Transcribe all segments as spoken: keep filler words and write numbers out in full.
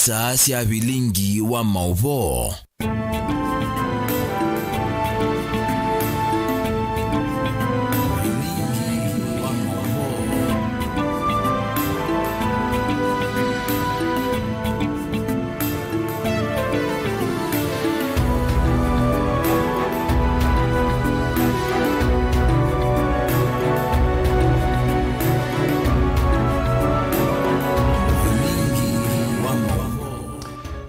Saa sya vilingi wa maũvoo.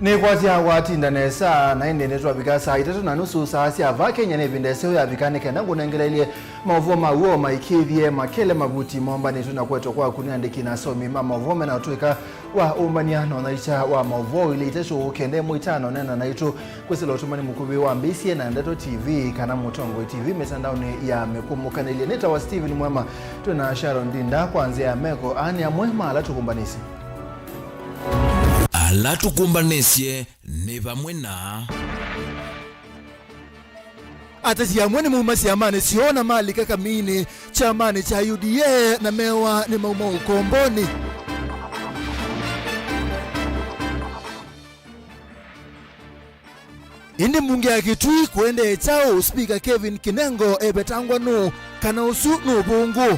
Nĩkwasya watinda nesa, na ĩndĩ nĩtwavika saa itatũ na nusu, saa sya vaa Kenya. Nĩ ĩvinda ĩseo yavika nĩ kenda ngũnengeleelye maũvoo ma w'o maikĩthye makele mavuti mombanĩtwe na kũetwa kwaku nĩ andĩki na asomi ma maũvoo mena ũtũĩka wa ũmbany'a na ũnyaĩĩkya wa maũvoo. Ilĩ itatũ kenda ĩmwe itano, neena naitũ kwĩsĩla ũtũmani mũkuvĩ wa Mbĩsĩ na Ndeto T V kana Mũtongoi T V mĩtandaonĩ ya mĩkũmũkanĩlye. Nĩtawa Stephen Mwema, twĩ na Sharon Ndinda kwa nzĩa ya meko. Aa nĩ amwe ma ala tũkũmbanĩsye. Ala tũkũmbanĩsye nĩ vamwe na. Ateti amwe nĩmauma syamanĩ syoo na malika kaminĩ kyamanĩ kya U D A na mewa nĩmauma ũkombonĩ. Ĩndĩ mbunge ya Kitui kũendee kyaũ? Spika Kevin Kinengo evetangwa nũũ, kana ũsu nĩ ũvũngũ?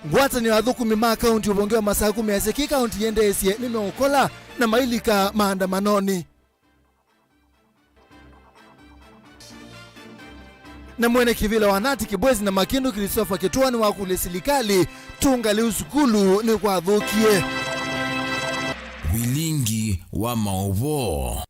Ngwatanĩo ya athũkũmi ma kaunti ũvonge wa Masaku measya kĩ kaunti yendeesye nĩmeũkola na mailika maandamanonĩ. Na mwene kĩvĩla wa Nati Kĩbwezi na Makĩndũ Christopher Kĩtũa nĩwakũlya silikalĩ tũnga lĩu sukulu nĩkwathũkie. Vilingi wa maũvoo.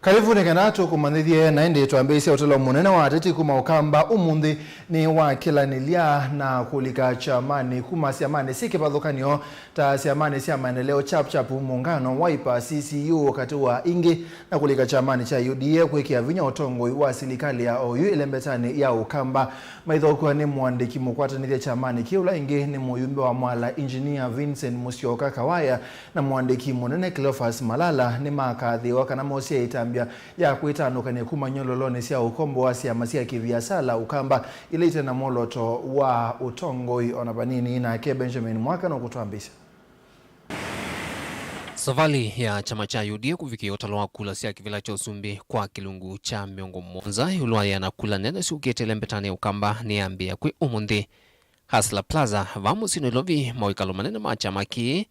Kalĩvu nĩ kana tũkũmanyĩthye, na ĩndĩ twambĩĩsye ũtalo mũnene wa ateti kuma Ũkamba ũmũnthĩ nĩwakĩlanĩlya na kũlika kyamanĩ kuma syamanĩ syĩ kĩvathũkany'o ta syamanĩ sya maendeleo Chap Chap, Muungano, Wiper, C C U, katĩ wa ingĩ, na kũlika kyamanĩ kya U D A kwĩkĩa vinya ũtongoi wa silikalĩ ya oyu ĩlembetanĩ ya Ũkamba. Maithaũkĩwa nĩ mũandĩki mũkwatanĩthya kyamanĩ kĩu, ũla ĩngĩ nĩ mũyumbe wa Mwala Engineer Vincent Musyoka Kawaya na mũandĩki mũnene Cleophas Malala, nĩmakathĩĩwa kana mosya ĩtambya ya kwĩtanũkany'a kuma nyololonĩ sya ũkombo wa syama sya kĩviasala Ũkamba ila ite na mwolooto wa ũtongoi o na vanini. Nake Benjamin Mwaka nũkũtwambĩĩsya. Savalĩ ya kyama kya U D A kũvikĩa ũtalo wa kula sya kĩvĩla kya ũsumbĩ kwa kĩlungu kya mĩongo mũonza ĩũlũ wa yĩana kula nene syũkĩte ĩlembetanĩ ya Ũkamba nĩyambĩĩa kwĩ ũmũnthĩ. Hustler Plaza, vaa mũsyĩ Nairobi, mawĩkalo manene ma kyama kĩĩ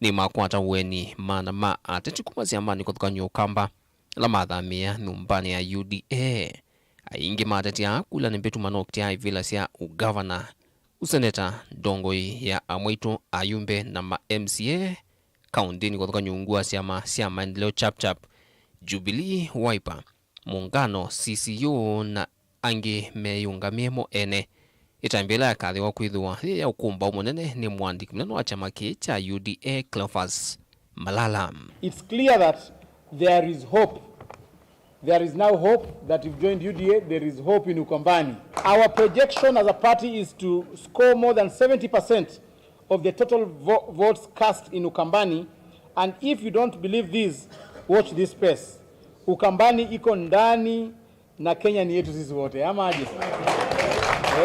nĩmakwata ũeni maana ma ateti kuma syamanĩ kĩvathũkany'o Ũkamba ala mathamĩĩa nyũmbanĩ ya U D A. Aingĩ ma ateti aa kula nĩ mbĩtu manokitĩa ivĩla sya ũgavana, ũseneta, ndongoi ya amwaitũ, ayumbe na ma M C A kaũntĩnĩ kĩvathũkany'o ungu wa syama sya maendeleo Chap Chap, Jubilee, Wiper, Muungano, C C U na angĩ meyĩũngamĩe mo ene. Ĩtambya ĩla yakathĩwa kwĩthĩwa yĩ ya ũkũmbaũ mũnene nĩ mũandĩki mũnene wa kyama kĩĩ kya U D A, Cleophas Malala. It's clear that there is hope. There is now hope that you've joined U D A. There is hope in Ukambani. Our projection as a party is to score more than seventy percent of the total vo-, votes cast in Ukambani. And if you don't believe this, watch this space. Ukambani iko ndani na Kenya ni yetu sisi wote, ama aje?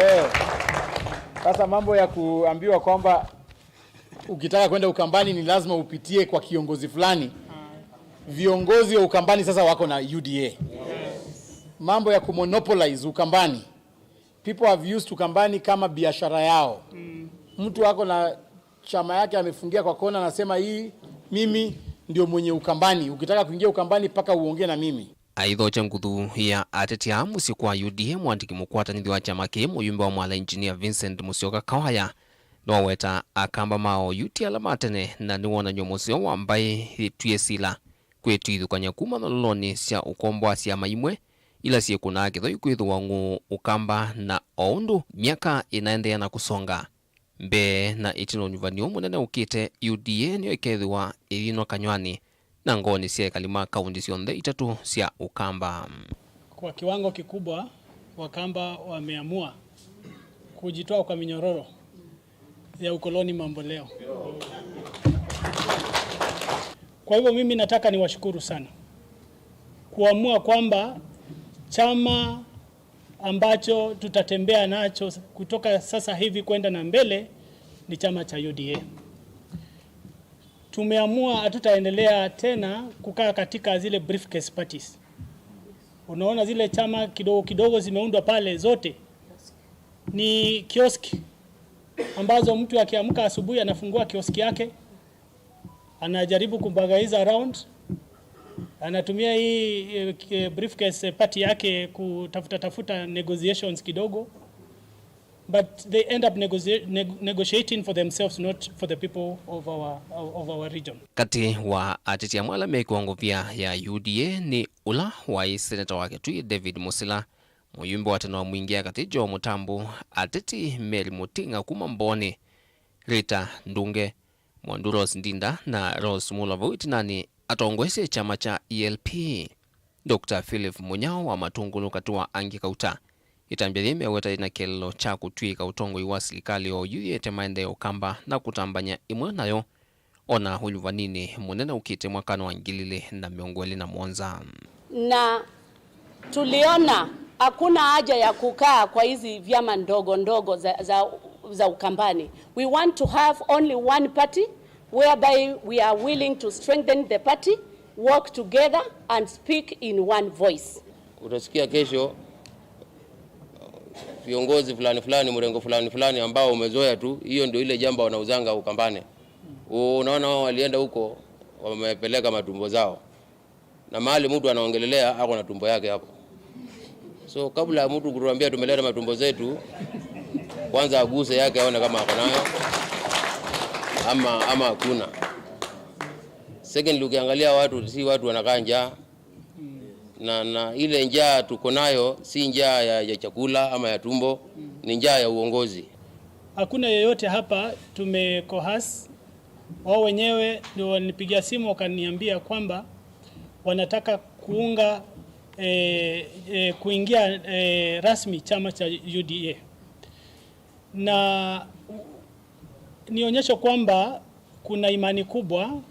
Eh. Sasa mambo ya kuambiwa kwamba ukitaka kwenda Ukambani ni lazima upitie kwa kiongozi fulani. Viongozi wa Ukambani sasa wako na U D A. Mambo ya kumonopolize Ukambani. People have used Ukambani kama biashara yao. Mtu ako na chama yake amefungia kwa kona, anasema, "Hii, mimi ndio mwenye Ukambani. Ukitaka kuingia Ukambani, mpaka uongee na mimi." Aithokya nguthu ya ateti aa mũsyĩ kwa U D A, mũandĩki mũkwatanĩthya wa kyama kĩĩ, mũyumbe wa Mwala Engineer Vincent Musyoka Kawaya, nĩwaweta Akamba ma oyu ti ala ma tene, na nĩ wonany'o mũseo wa mbaĩ yĩtwie sila kwĩtw'ĩthũkany'a kuma nyololonĩ sya ũkombo wa syama imwe ila syĩkũnaa kĩthwa ikwĩthĩwa ngũũ Ũkamba, na o ũndũ myaka ĩnaendeea na kũsonga mbee na ĩtina ũnyuvanĩo mũnene ũkĩte, U D A nĩyo ĩkethĩwa ĩyinwa kanyw'anĩ na ngoonĩ sya ekali ma kaũntĩ syonthe itatũ sya Ũkamba. Kwa kiwango kikubwa, Wakamba wameamua kujitoa kwa minyororo ya ukoloni mambo leo. Kwa hivyo mimi nataka niwashukuru sana kuamua kwamba chama Ambacho tutatembea nacho kutoka sasa hivi kwenda na mbele ni chama cha U D A. Tumeamua hatutaendelea tena kukaa katika zile briefcase parties. Unaona zile chama kidogo kidogo zimeundwa pale, zote ni kioski ambazo mtu akiamka asubuhi anafungua kioski yake, anajaribu kubagaiza around, anatumia hii, eh, eh, briefcase, eh, party yake kutafuta tafuta negotiations kidogo, but they end up negoti-, neg-, negotiating for themselves, not for the people of our, of our region. Katĩ wa ateti amwe ala mekĩwa ngovia ya U D A nĩ ũla waĩ seneta wa Kitui David Musila, mũyumbe wa tene wa Mwingi ya Katĩ Joe Mũtambu, ateti Mary Mũting'a kuma Mboni, Rita Ndunge, Mwandu Rose Ndinda na Rose Mulo vau ĩtinanĩ atongoesye kyama kya E L P. Doctor Philip Munyao wa Matungulu katĩ wa angĩ kauta, ĩtambya yĩĩ meweta yĩna kĩeleelo kya kũtw'ĩĩka ũtongoi wa silikalĩ oyu yĩete maendeeo Ũkamba na kũtambany'a ĩmwe nayo, ona ũyu vanini mũnene ũkĩte mwakanĩ wa ngili ilĩ na mĩongo ĩlĩ na mũonza. Na tuliona hakuna haja ya kukaa kwa hizi vyama ndogo ndogo za, za, za Ukambani. We want to have only one party whereby we are willing to strengthen the party, work together and speak in one voice. Utasikia kesho viongozi fulani fulani, mrengo fulani fulani ambao umezoea tu, hiyo ndio ile jamba wanauzanga Ukambani. Unaona wao walienda huko, wamepeleka matumbo zao. Na mahali mtu anaongelelea, ako na tumbo yake hapo. So, kabla ya mtu kutuambia tumeleta matumbo zetu, kwanza aguse yake aone kama ako nayo ama, ama hakuna. Secondly, ukiangalia watu, si watu wanakaa njaa. Na, na ile njaa tuko nayo, si njaa ya, ya chakula ama ya tumbo, ni njaa ya uongozi. Hakuna yeyote hapa tumecoerce. Wao wenyewe ndio walinipigia simu wakaniambia kwamba wanataka kuunga, eh, eh, kuingia, eh, rasmi chama cha U D A. Na ni onyesho kwamba kuna imani kubwa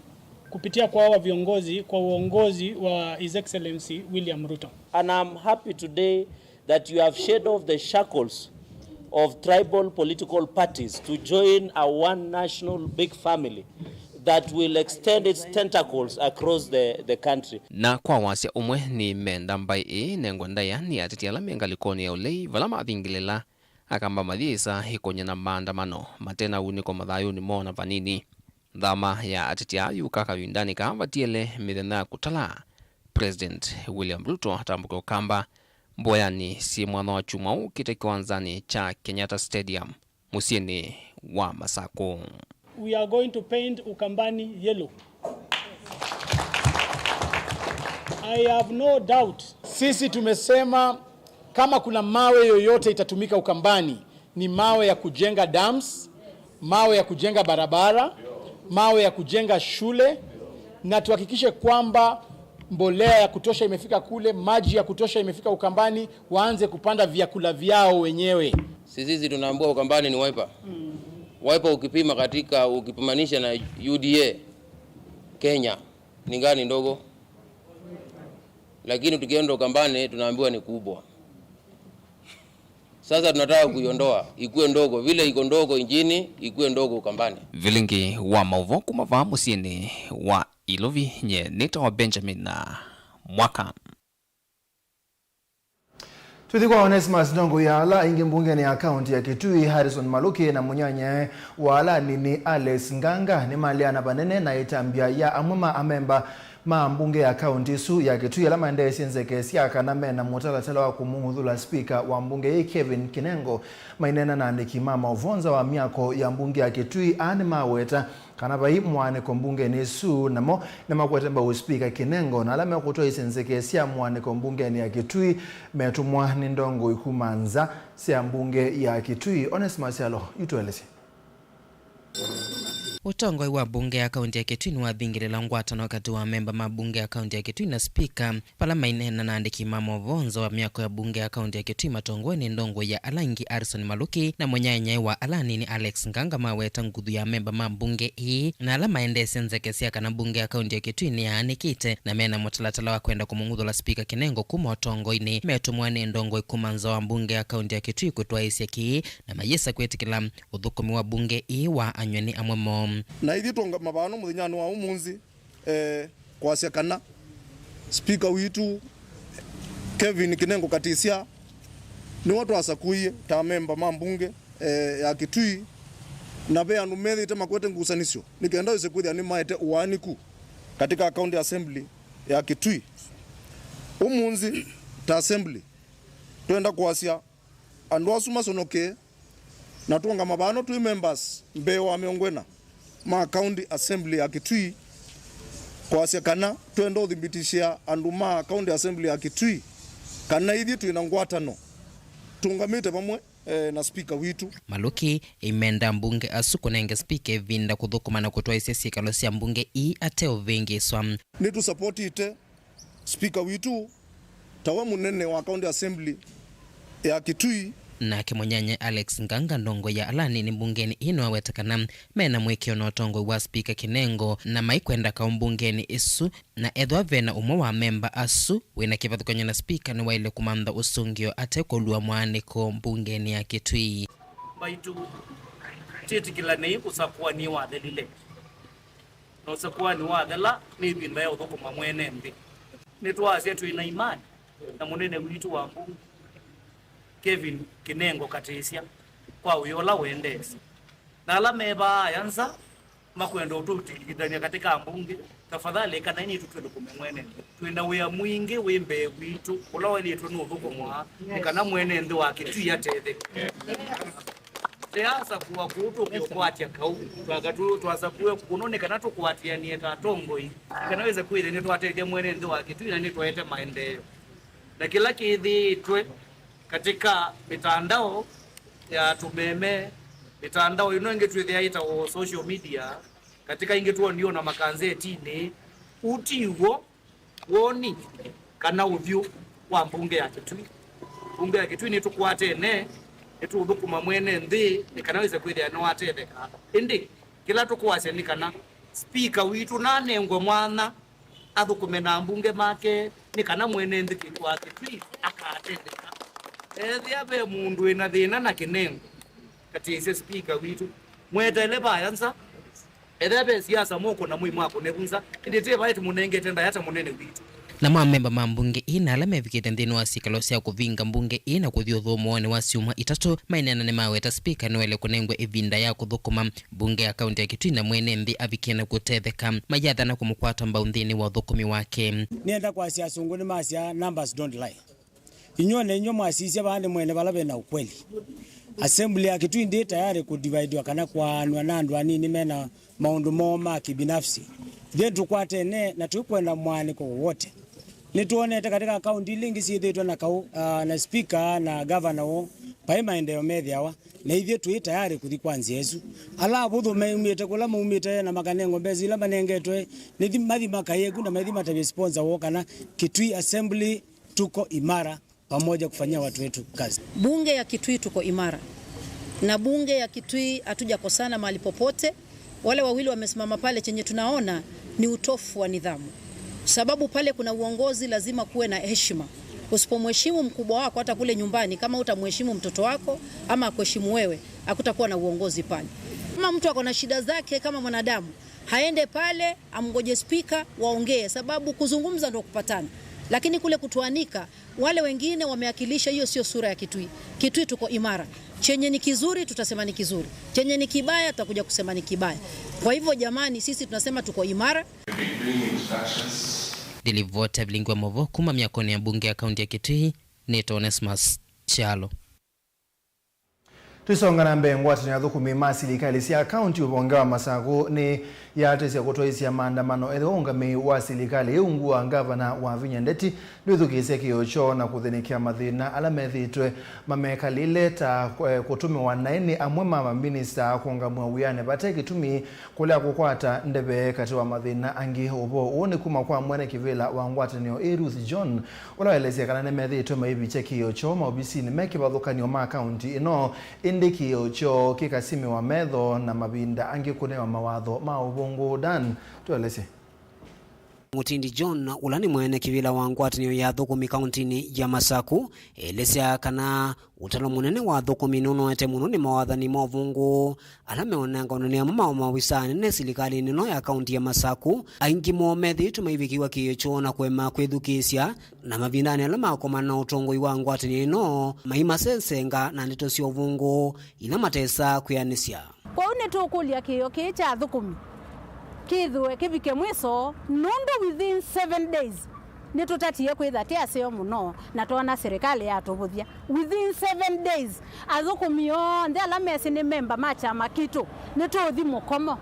kupitia kwa hawa viongozi, kwa uongozi wa His Excellency William Ruto. And I'm happy today that you have shed off the shackles of tribal political parties to join a one national big family that will extend its tentacles across the, the country. Na kwa wasya ũmwe, nĩmenda mbaĩ ĩĩ ĩnengwe ndaĩa nĩ ateti ala me ngalĩkonĩ ya ũlei vala mavingĩlĩla Akamba mathiĩsa ĩkũny'a na maandamano mate na unĩko mathayũnĩ moo na vanini. Nthama ya ateti aa yũka kavindanĩ kaa vatiele mĩthenya ya kũtala President William Ruto atambũke Ũkamba mboyanĩ syĩ mwanya wa kyumwa ũkĩte kĩwanzanĩ kya Kenyatta Stadium mũsyĩnĩ wa Masakũ. We are going to paint Ukambani yellow. I have no doubt. Sisi tumesema kama kuna mawe yoyote itatumika Ukambani, ni mawe ya kujenga dams, mawe ya kujenga barabara, mawe ya kujenga shule, na tuhakikishe kwamba mbolea ya kutosha imefika kule, maji ya kutosha imefika Ukambani, waanze kupanda vyakula vyao wenyewe. Sisi tunaambiwa Ukambani ni Wiper. Wiper ukipima katika, ukipimanisha na U D A Kenya, ni gani ndogo? Lakini tukienda Ukambani tunaambiwa ni kubwa. Sasa tunataka kuiondoa, ikuwe ndogo. Vile iko ndogo nchini, ikuwe ndogo Ukambani. Vilingi wa maũvoo kuma vaa mũsyĩnĩ wa Ilovi, nye nĩtawa Benjamin Mwaka. Tũthi kwa Onesmus Ndongo ya ala aingĩ mbungenĩ ya kaunti ya Kitui, Harrison Maluki, na mũnyanyae wa ala anini Alice Nganga nĩmaleana vanene na ĩtambya ya amwe ma amemba ma mbunge ya kaunti ĩsu ya Kitui ala maendeesye nzeke sya kana mena mũtalatala wa kũmũng'uthũla spika wa mbunge ĩĩ Kevin Kinengo. Maineena na andĩki ma maũvoo nza wa myako ya mbunge ya Kitui, aa nĩmaweta kana vai mũaanĩko mbungenĩ ĩsu, namo nĩmakwete mbau spika Kinengo, na ala mekũtwaĩĩsya nzeke sya mũaanĩko mbungenĩ ya Kitui metũmwa nĩ ndongoi kuma nza sya mbunge ya Kitui. Onesmus Yalo, yu tũelesye. Ũtongoi wa mbunge ya kaunti ya Kitui nĩwavingĩlĩla ngwatano katĩ wa amemba ma mbunge ya kaunti ya Kitui na spika, vala maineena na andĩki ma maũvoo nza wa myako ya mbunge ya kaunti ya Kitui matongoe nĩ ndongoi ya ala aingĩ Harrison Maluki na mũnyaenyae wa ala anini Alex Nganga maweta nguthu ya amemba ma mbunge ĩĩ na ala maendeesye nzeke sya kana mbunge ya kaunti ya Kitui nĩyaanĩkĩte na mena mũtalatala wa kwenda kũmũng'uthũla spika Kinengo kuma ũtongoinĩ. Metũmwa nĩ ndongoi kuma nza wa mbunge ya kaunti ya Kitui kũtwaĩĩsya kĩĩ na mayĩsa kwĩtĩkĩla ũthũkũmi wa mbunge ĩĩ waany'we nĩ amwe moo. Na ithyĩ tũngama vano mũthenyanĩ wa ũmũnthĩ, eh, kwasya kana spika witũ Kevin Kinengo Katisya nĩwe twasakuie ta memba ma mbunge, eh, ya Kitui, na ve andũ methĩte makwete ngusanĩsyo nĩ kenda wĩse kwĩthĩa nĩmaete ũaanĩku katika county assembly ya Kitui. Ũmũnthĩ ta assembly, twenda kwasya andũ asu masonokee na tũngama vano twĩ members mbee wa mĩongo ĩna ma County Assembly ya Kitui, kwasya kana twenda ũthibitishĩa andũ ma County Assembly ya Kitui kana ithyĩ twĩ na ngwatano tũngamĩte vamwe, eh, na spika witũ. Maluki ĩimenda mbunge asu kũnenge spika ĩvinda kũthũkũma na kũtwaĩsya syĩkalo sya mbunge ii ate ũvĩngĩĩswa. Nĩtũsapotĩte spika witũ tawe mũnene wa County Assembly ya Kitui. Nake mũnyaenyae Alex Nganga, ndongoi ya ala anini mbungenĩ ĩĩ, nĩwaweta kana mena mũĩkĩĩo na ũtongoi wa spika Kinengo na maikwenda kaũ mbungenĩ ĩsu, na ethĩwa vena ũmwe wa amemba asu wĩna kĩvathũkany'o na spika, nĩwaĩle kũmantha ũsũngĩo ate kũlua mwaanĩko mbungenĩ ya Kitui. Maitũ, twĩtĩkĩlanei ũsakũani wathelile. Na ũsakũani wathela nĩ ĩvinda ya ũthũkũma mwene nthĩ. Nĩtwaasya twĩ na imani na mũnene witũ wa mbunge, Kevin Kinengo Katisya, kwa wĩa ũla wendeesye. Na ala me vaa aya nza makwenda ũtũtilithany'a katĩ ka mbunge, tafadhali ekanai nitũ twĩthũkũme mwene nthĩ. Twĩ na wĩa mwingĩ wĩ mbee witũ ũla waĩlĩtwe nĩ ũthũkũmwa nĩ kana mwene nthĩ wa Kitui atetheke. Tũyasakũa kũu tũkĩũkwatya kaũ, twaka tu-, twasakũe kũno nĩ kana tũkwatĩanĩe ta atongoi, nĩ kana wĩse kwĩthĩa nĩtwatethya mwene nthĩ wa Kitui na nĩtwaete maendeeo. Na kĩla kĩthĩĩtwe katika mĩtandao ya tũmeme, mĩtandao ĩno ĩngĩ twĩthĩa ĩtawa social media, katika ingĩ twonio na makanzetinĩ, ũu ti w'o woni kana ũthyũ wa mbunge ya Kitui. Mbunge ya Kitui nĩtũkwatene, nĩtũũthũkũma mwene nthĩ nĩ kana wĩse kwĩthĩa nĩwatetheka. Ĩndĩ kĩla tũkwasya nĩ kana spika witũ nanengwe mwanya athũkũme na ambunge make nĩ kana mwene nthĩ wa Kitui akatetheka. Ethĩa ve mũndũ wĩna thĩna na Kinengo, Katisya spika witũ, mwetele vaya nza. Ethĩa ve siasa mũkũna mũi mwakũnevu nza, ĩndĩ twĩ vaya tũmũnengete ndaĩa ta mũnene witũ. Namo amemba ma mbunge ii na ala mevikĩte nthĩnĩ wa syĩkalo sya kũvinga mbunge ii na kũthi ũthũmũonĩ wa syumwa itatũ maineena nĩmaweta spika nĩwaĩle kũnengwe ĩvinda ya kũthũkũma mbunge ya kaunti ya Kitui na mwene nthĩ avikie na kũtetheka, mayathana kũmũkwata mbau nthĩnĩ wa ũthũkũmi wake. Nĩenda kwasya asũngũ nĩmasya numbers don't lie. Inyw'ĩ na inyw'ĩ mwasisya vaa nĩ mwene vala vena ũkweli. Assembly ya Kitui ndĩ tayari kũdividiwa kana kwaanwa na andũ anini mena maũndũ moo ma kibinafsi. Ithyĩ tũkwatene na tũikwenda mwaanĩko wowote. Nĩtwonete katika kaunti ila ingĩ syĩthĩĩtwe na kaũ, ah, na spika na gavana woo, vai maendeeo methĩawa, na ithyĩ twĩ tayari kũthi kwa nzĩa ĩsu. Ala avũthũ maumĩte kũla maumĩte na makanengwa mbesa ila manengetwe, nĩthi mathi makaĩe ku na mathi matavye sponsor woo kana Kitui Assembly tuko imara pamoja kufanyia watu wetu kazi. Bunge ya Kitui tuko imara. Na bunge ya Kitui hatujakosana mahali popote. Wale wawili wamesimama pale, chenye tunaona ni utofu wa nidhamu. Sababu pale kuna uongozi, lazima kuwe na heshima. Usipomheshimu mkubwa wako, hata kule nyumbani, kama utamheshimu mtoto wako ama akuheshimu wewe, hakutakuwa na uongozi pale. Kama mtu ako na shida zake kama mwanadamu, haende pale, amngoje spika, waongee, sababu kuzungumza ndo kupatana. Lakini kule kutuanika, wale wengine wameakilisha, hiyo sio sura ya Kitui. Kitui tuko imara. Chenye ni kizuri, tutasema ni kizuri. Chenye ni kibaya, tutakuja kusema ni kibaya. Kwa hivyo jamani, sisi tunasema tuko imara. Ndilivota vilingi wa maũvoo kuma myakonĩ ya mbunge ya kaunti ya Kitui, nĩtwa Onesmus Kyalo. Tũisonga na mbee, ngwatanĩo ya athũkũmi ma silikalĩ sya kaunti ũvonge wa Masaku nĩ yaatĩsya kũtwaĩĩsya maandamano ethĩwa ũngamĩi wa silikalĩ yĩ ungu wa ngavana Wavinya Ndeti ndwĩthukĩĩsye kĩĩo kyoo na kũthĩnĩkĩa mathĩna ala methĩĩtwe mamekalĩle, ta, eh, kũtũmĩwa naĩ nĩ amwe ma maminista kũũngamw'a wĩanĩ vate kĩtumi, kũlea kũkwata ndeve, katĩ wa mathĩna angĩ. Ũvoo ũũ nĩ kuma kwa mwene kĩvĩla wa ngwatanĩo ĩĩ, Ruth John, ũla waelesya kana nĩmethĩĩtwe maivikya kĩĩo kyoo maovisinĩ me kĩvathũkany'o ma kaunti ĩno, ĩndĩ kĩĩo kyoo kĩkasimĩwa metho na mavinda angĩ kũnewa mawatho ma ũvũngũ. Dan, tũelesye. Mutindi John, ũla nĩ mwene kĩvĩla wa ngwatanĩo ya athũkũmi kauntinĩ ya Masaku, elesya kana ũtalo mũnene wa athũkũmi nũnoete mũno nĩ mawathani ma ũvũngũ ala meonangwa nĩ amwe ma maovisa anene silikalĩnĩ ĩno ya kaunti ya Masaku. Aingĩ moo methĩĩtwe maivikĩwa kĩĩo kyoo na kũema kwĩthukĩĩsya, na mavindanĩ ala makomana na ũtongoi wa ngwatanĩo ĩno, maimasensenga na ndeto sya ũvũngũ ila matesa kwĩanĩsya. Kwoou nĩtũkũlya kĩĩo kĩĩ kya athũkũmi kĩthĩwe kĩvike mwiso, nũndũ within seven days nĩtũtatie kwĩtha tĩ aseo mũno na twoona silikalĩ yatũvũthya. Within seven days, athũkũmi onthe ala mesĩ nĩ memba ma kyama kitũ nĩtũũthi mũkomo.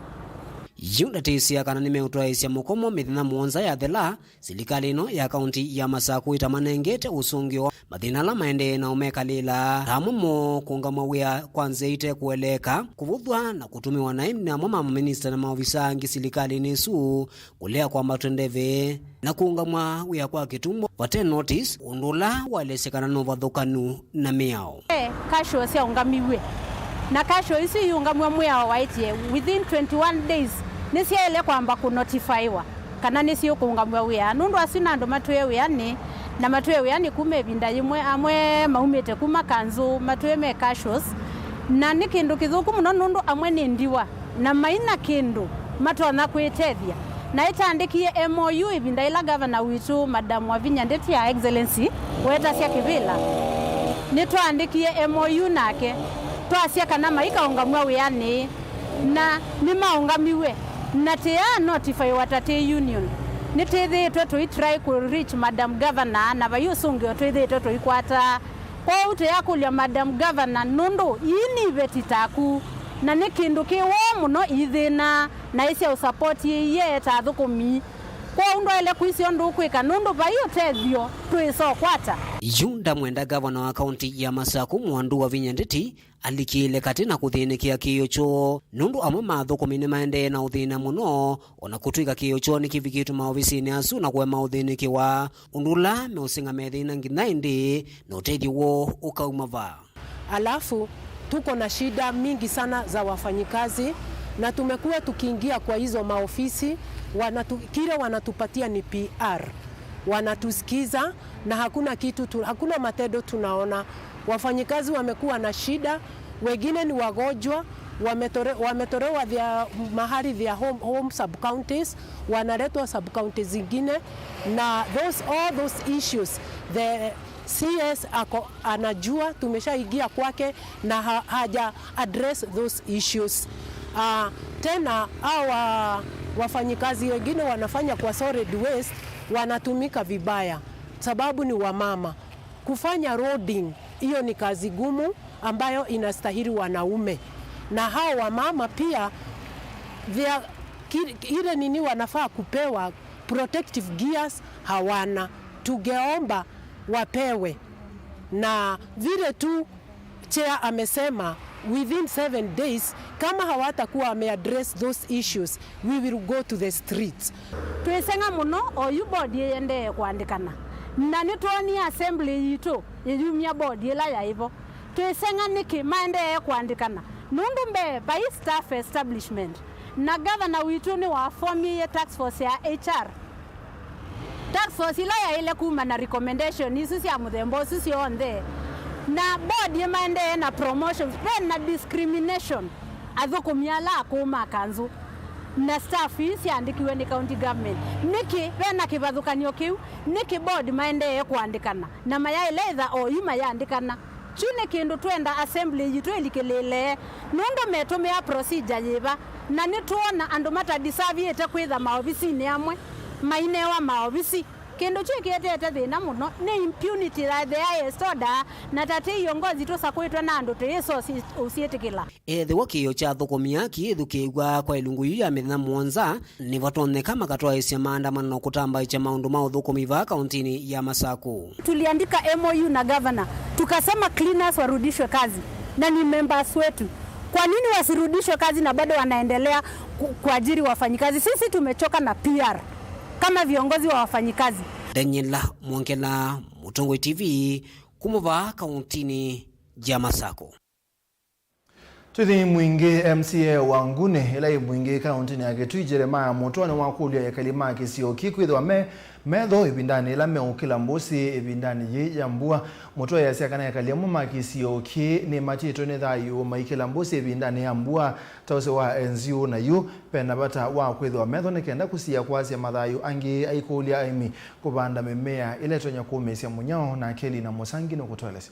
Yu ndatĩsya kana nĩmeũtwaĩĩsya mũkomo mĩthenya mũonza yathela, silikalĩ ĩno ya kaunti ya Masaku ĩtamanengete ũsũngĩo wa mathĩna ala maendee na ũmekalĩla, ta amwe moo kũũngamw'a wĩa kwa nzĩa ite kũeleeka, kũvũthw'a na kũtũmĩwa naĩ nĩ amwe ma maminista na maovisa angĩ silikalĩnĩ ĩsu, kũlea kwambatw'a ndeve, na kũũngamw'a wĩa kwa kĩtumo vate notice, ũndũ ũla waelesya kana nĩ ũvathũkanu na mĩao. Ve casual syaũngamiw'e, na casual isu iũngamw'a mwĩao waĩtye within twenty-one days nĩsyaĩle kwamba kũnotifaiwa kana nĩsiũkũũngamw'a wĩa, nũndũ asu nĩ andũ matwĩe wĩanĩ, na matwĩe wĩanĩ kuma ĩvinda yĩmwe, amwe maumĩte kuma kanzũ, matwĩe me casuals. Na nĩ kĩndũ kĩthũku mũno, nũndũ amwe nĩ ndiwa na maina kĩndũ matonya kwĩtethya. Na ĩtandĩkie M O U ĩvinda ĩla gavana witũ, Madam Wavinya Ndeti, ya Excellency, wetasya kĩvĩla, nĩtwaandĩkie M O U nake, twasya kana maikaũngamw'a wĩanĩ, na nĩmaũngamiw'e, na tĩyaa notifaiwa ta tĩ union. Nĩtĩthĩĩtwe tũitry kũ reach Madam Governor, na vai ũsũngĩo twĩthĩĩtwe tũikwata. Kwoou tũyakũlya Madam Governor, nũndũ ii nĩ iveti taku, na nĩ kĩndũ kĩ woo mũno iithĩna, na ĩsya ũsapoti ĩie ta athũkũmi. Kwoou ndwaĩle kwĩsĩ ũndũ ũkwĩka, nũndũ vai ũtethyo twĩsa ũkwata. Yu ndamwenda gavana wa kaunti ya Masaku, Mwandu Wavinya Ndeti, alikĩle katĩ na kũthĩnĩkĩa kĩĩo kyoo, nũndũ amwe ma athũkũmi nĩmaendee na ũthĩna mũno, o na kũtw'ĩka kĩĩo kyoo nĩkĩvikĩtwe maovisinĩ asu na kũema ũthĩnĩkĩwa, ũndũ ũla meũseng'a methĩna nginya ĩndĩĩ, na ũtethyo woo ũkauma va. Alafu, tuko na shida mingi sana za wafanyikazi, na tumekuwa tukiingia kwa hizo maofisi, wanatu-, kile wanatupatia ni P R. Wanatusikiza, na hakuna kitu tu-, hakuna matendo tunaona. Wafanyikazi wamekuwa na shida, wengine ni wagonjwa, wametore-, wametolewa their, mahali their home, home sub counties, wanaletwa sub counties zingine, na those, all those issues, the C S ako anajua, tumeshaingia kwake na ha-, haja address those issues. Ah, tena hawa wafanyikazi wengine wanafanya kwa solid waste, wanatumika vibaya sababu ni wamama. Kufanya roading, hiyo ni kazi gumu ambayo inastahili wanaume. Na hao wamama pia, they are, ki-, ile nini wanafaa kupewa, protective gears hawana. Tungeomba wapewe. Na vile tu Chair amesema, within seven days, kama hawatakuwa wameaddress those issues, we will go to the streets. Twĩseng'a mũno oyu board ĩendee kũandĩkana, na nĩtwonie assembly yitũ ĩyumya board ĩla yaĩ vo. Twĩseng'a nĩkĩ maendee kũandĩkana, nũndũ mbee vai staff establishment, na governor witũ nĩwafomie task force ya H R. Task force ila yaĩle kuma na recommendation isu sya mũthemba ũsu syonthe, na board ĩmaendee na promotions, ve na discrimination, athũkũmi ala akũũ ma kanzũ na staff ii syaandĩkiwe nĩ county government. Nĩkĩ ve na kĩvathũkany'o kĩu? Nĩkĩ board maendee kũandĩkana na mayaĩle ĩtha oyu mayandĩkana? Kyu nĩ kĩndũ twenda assembly yitũ ĩlikĩlĩĩle, nũndũ metũmĩa procedure yĩva, na nĩtwoona andũ matadisavĩte kwĩtha maovisinĩ amwe mainewa maovisi. Kĩndũ kyu kĩetete thĩna mũno nĩ impunity ya the highest order, na ta twĩ iongozi tũsakwĩtwe na andũ tũyĩsa ũsi-, ũsyĩtĩkĩla. Ethĩwa kĩĩo kya athũkũmi aa kĩĩthukĩĩw'a kwa ĩlungu yu ya mĩthenya mũonza, nĩvatonyeka makatwaĩĩsya maandamano kũtambaĩkya maũndũ ma ũthũkũmi vaa kaũntĩnĩ ya Masaku. Tuliandika M O U na governor, tukasema cleaners warudishwe kazi, na ni members wetu. Kwa nini wasirudishwe kazi na bado wanaendelea ku-, kuajiri wafanyikazi? Sisi tumechoka na P R kama viongozi wa wafanyikazi. Daniela Mwongela, Mũtongoi T V, kuma vaa kaũntĩnĩ ya Masaku. Tũthi Mwingĩ, M C A wa Nguni ĩla yĩ Mwingĩ kaũntĩnĩ ya Kitui, Jeremiah Mũtwa, nĩwakũlya ekali ma kĩsio kĩ kwĩthĩwa me metho ĩvindanĩ ĩla meũkĩla mbũsĩ ĩvindanĩ yĩĩ ya mbua. Mũtwa easya kana ekali amwe ma kĩsio kĩ nĩmatĩtwe nĩ thayũ maikĩla mbũsĩ ĩvindanĩ ya mbua ta ũsĩ wa enzyu, na yu ve na vata wa kwĩthĩwa metho nĩ kenda kũsiĩa kwasya mathayũ angĩ. Aikũlya aĩmi kũvanda mĩmea ĩla ĩtonya kũmĩĩsya mũnyao, na Kelly na Mũsangi nũkũtũelesya.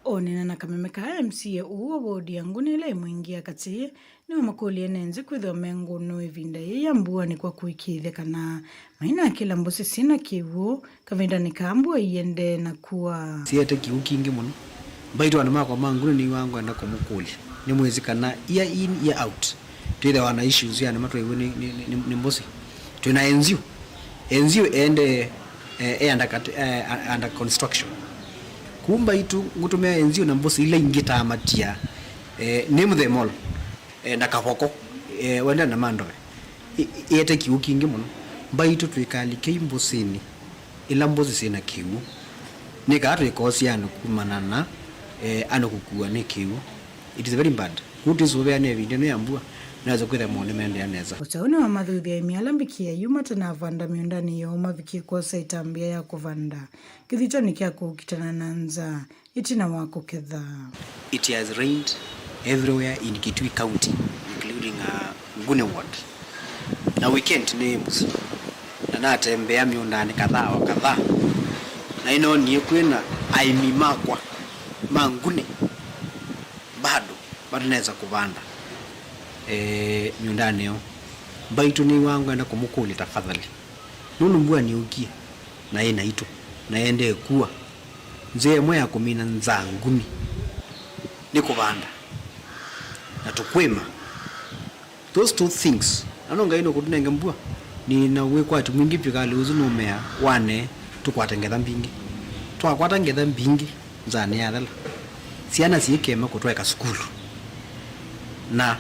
Onena na kameme kaa, M C A ũũ wa wodi ya Nguni ĩla ĩ Mwingĩ ya katĩ nĩwamakũlya ene nzĩ kwĩthĩwa me ngũnũ ĩvinda yĩĩ ya mbua nĩ kwa kũĩkĩĩthya kana mainakĩla mbũsĩ syĩna kĩw'ũ kavindanĩ kaa mbua iendee na kua. Siete kĩw'ũ kingĩ mũno. Mbaitũ andũ makwa ma Nguni nĩwaa ngwenda kũmũkũlya. Nĩmwĩsĩ kana year in, year out, twĩthĩawa na issues ya nĩma twaĩw'e nĩ, nĩ, nĩ, nĩ mbũsĩ. Twĩ na enzyu. Enzyu ende, eh, eh, under cut-, eh, under construction. Kuu Mbaitũ ngũtũmĩa enzyu na mbũsĩ ila ingĩ ta matia, eh, name them all, eh, na kavoko, eh, wenda na mandove. I-, i-, ĩete kĩw'ũ kingĩ mũno. Mbaitũ twĩkalikei mbũsĩnĩ. Ila mbũsĩ syĩna kĩw'ũ. Nĩ kaa twĩkosya andũ kumana na, eh, andũ kũkuwa nĩ kĩw'ũ. It is very bad. Kũu twĩsũvĩa nĩ ĩvinda ĩno ya mbua, nĩwesa kwĩthĩa maũndũ nĩmaendeea nesa. Ũtaũnĩ wa mathuthya aĩmi ala mbikie yu matanavanda mĩũndanĩ yoo mavikie kwosa ĩtambya ya kũvanda kĩthitonĩ kya kũkitana na nzaa ĩtina wa kũketha. It has rained everywhere in Kitui County, including, uh, Nguni Ward. Na weekend nĩ mũsyĩ, na natembea mĩũndanĩ kadhaa wa kadhaa, na nĩnoonie kwĩna aĩmi makwa ma Nguni bado matanesa kũvanda, eh, mĩũndanĩ yoo. Mbaitũ nĩwaa ngwenda kũmũkũlya tafadhali, nũndũ mbua nĩyũkie na yĩ naitũ na yĩendee kua. Nzĩa ĩmwe ya kũmina nzaa Nguni nĩ kũvanda na tũkũĩma. Those two things. Na no Ngai nũkũtũnenge mbua, nĩ na wĩkwatyo mwingĩ vyũ kalĩ ũsu nũmea wane tũkwate ngetha mbingĩ. Twakwata ngetha mbingĩ, nzaa nĩyathela. Syana syĩkema kũtwaĩka sukulu. Na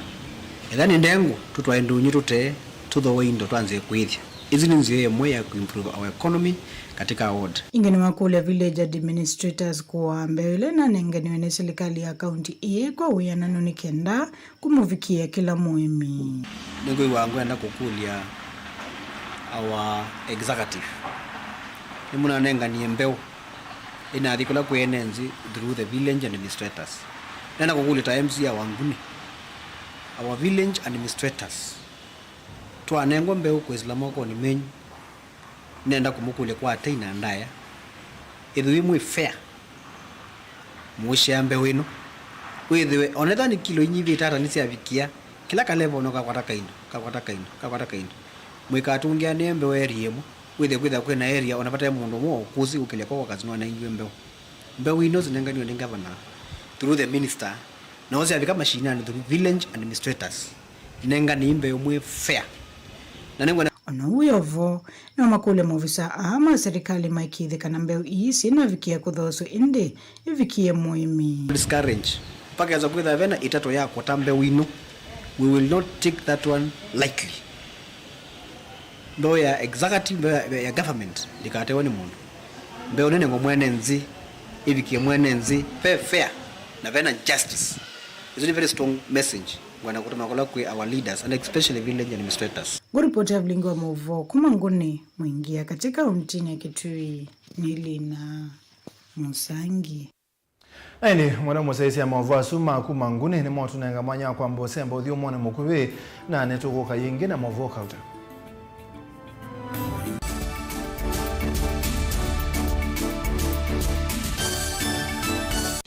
ethĩwa nĩ ndengũ, tũtwae ndũnyũ tũtee, tũthooe indo twanzĩe kũĩthya. Ĩsu nĩ nzĩa ĩmwe ya kũimprove our economy katika ward. Ĩngĩ nĩwakũlya village administrators kũaa mbeũ ĩla ĩnanenganiwe nĩ silikalĩ ya kaunti ĩĩ kwa wĩananu nĩ kenda kũmũvikĩĩa kĩla mũĩmi. Nĩngwĩw'a ngwenda kũkũlya our executive. Nĩmũnanenganie mbeũ ĩnathi kũla kwĩ ene nzĩ through the village administrators. Nenda kũkũlya ta M C A wa Nguni, our village administrators, twanengwa mbeũ kwĩsĩla mokonĩ menyu, nenda kũmũkũlya kwa tei na ndaĩa, ĩthĩwa mwĩ fair, mũũshare mbeũ ĩno, wĩthĩwe onetha nĩ kilo inyivĩte ata nĩsyavikĩa kĩla kaleva, ona kakwata kaindo, kakwata kaindo, kakwata kaindo. Mũikatũngĩanĩe mbeũ area ĩmwe, wĩthĩe kwĩthĩa kwĩna area ona vate mũndũ ũmwe wa ũkũsĩ ũkĩlya kwa workers nĩwanengiwe mbeũ. Mbeũ ino sinenganiwe nĩ governor through the minister, nao syavika mashinani through village administrators. Nenganei mbeũ mwĩ fair. Na nĩngwenda. Ona ũu wĩ o vo, no makũlye maovisaa aa ma silikalĩ maĩkĩĩthye kana mbeũ ii syĩnavikĩa kũthoosw'a ĩndĩ ivikĩe mũĩmi. Discourage. Pakesa kwĩthĩa vena ĩtato ya kũta mbeũ ino, we will not take that one lightly. Mbeũ ya executive, mbeũ ya, ya government ndĩkatewe nĩ mũndũ. Mbeũ nĩnengwe mwene nzĩ, ĩvikĩe mwene nzĩ ve fair na vena justice. It's a very strong message ngwenda kũtũma kũla kwĩ our leaders and especially village administrators. Ngũripoti ya vilingi wa maũvoo kuma Nguni, Mwingi ya katĩ kaũntinĩ ya Kitui, nĩ Lina Mũsangi. Na ĩndĩ, mwana mũsyaĩĩsya maũvoo asu ma kuma Nguni nĩmotũnenga mwanya wa kwamba ũsemba ũthyũmũonĩ mũkuvĩ, na nĩtũkũka yĩngĩ na maũvoo kauta.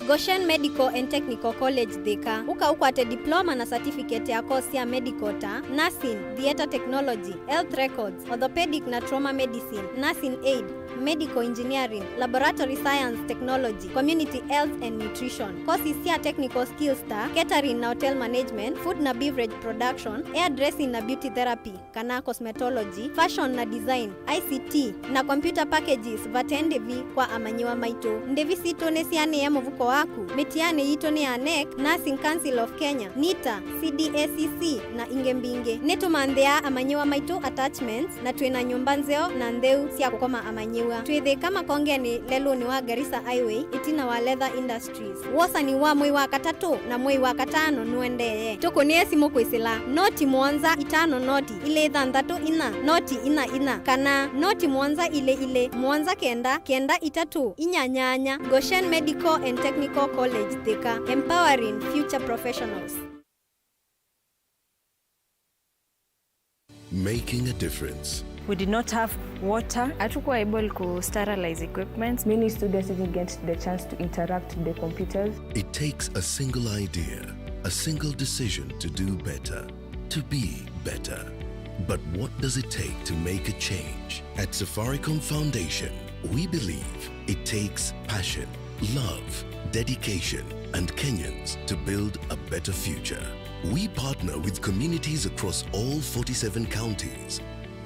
Goshen Medical and Technical College Thika. Ũka ũkwate diploma na certificate ya course sya medical ta nursing, theatre technology, health records, orthopedic na trauma medicine, nursing aid, medical engineering, laboratory science technology, community health and nutrition. Courses sya technical skills ta catering na hotel management, food na beverage production, hairdressing na beauty therapy kana cosmetology, fashion na design, I C T, na computer packages vate ndĩvi kwa amanyĩw'a maitũ. Ndĩvi sitũ nĩsianĩe mũvuko waku. Mĩtianĩ yitũ nĩ ya nec, Nursing Council of Kenya, nita, C D A C C, na ingĩ mbingĩ. Nĩtũmanthĩaa amanyĩw'a maitũ attachments, na twĩ na nyũmba nzeo na ntheu sya kũkoma amanyĩw'a. Twĩ Thĩka Makongenĩ, lelũnĩ wa Garissa Highway, ĩtina wa Leather Industries. Wosani wa mwei wa katatũ na mwei wa katano nũendee. Tũkũnĩe simũ kwĩsĩla noti mũonza itano noti ilĩ thanthatũ inya noti inya inya kana noti mũonza ilĩ ilĩ mũonza kenda kenda itatũ inya nyanya. Goshen Medical and Technical College Thika, empowering future professionals. Making a difference. We did not have water. Hatukuwa able ku sterilize equipments. Many students didn't get the chance to interact with the computers. It takes a single idea, a single decision to do better, to be better. But what does it take to make a change? At Safaricom Foundation, we believe it takes passion, love, dedication, and Kenyans to build a better future. We partner with communities across all forty-seven counties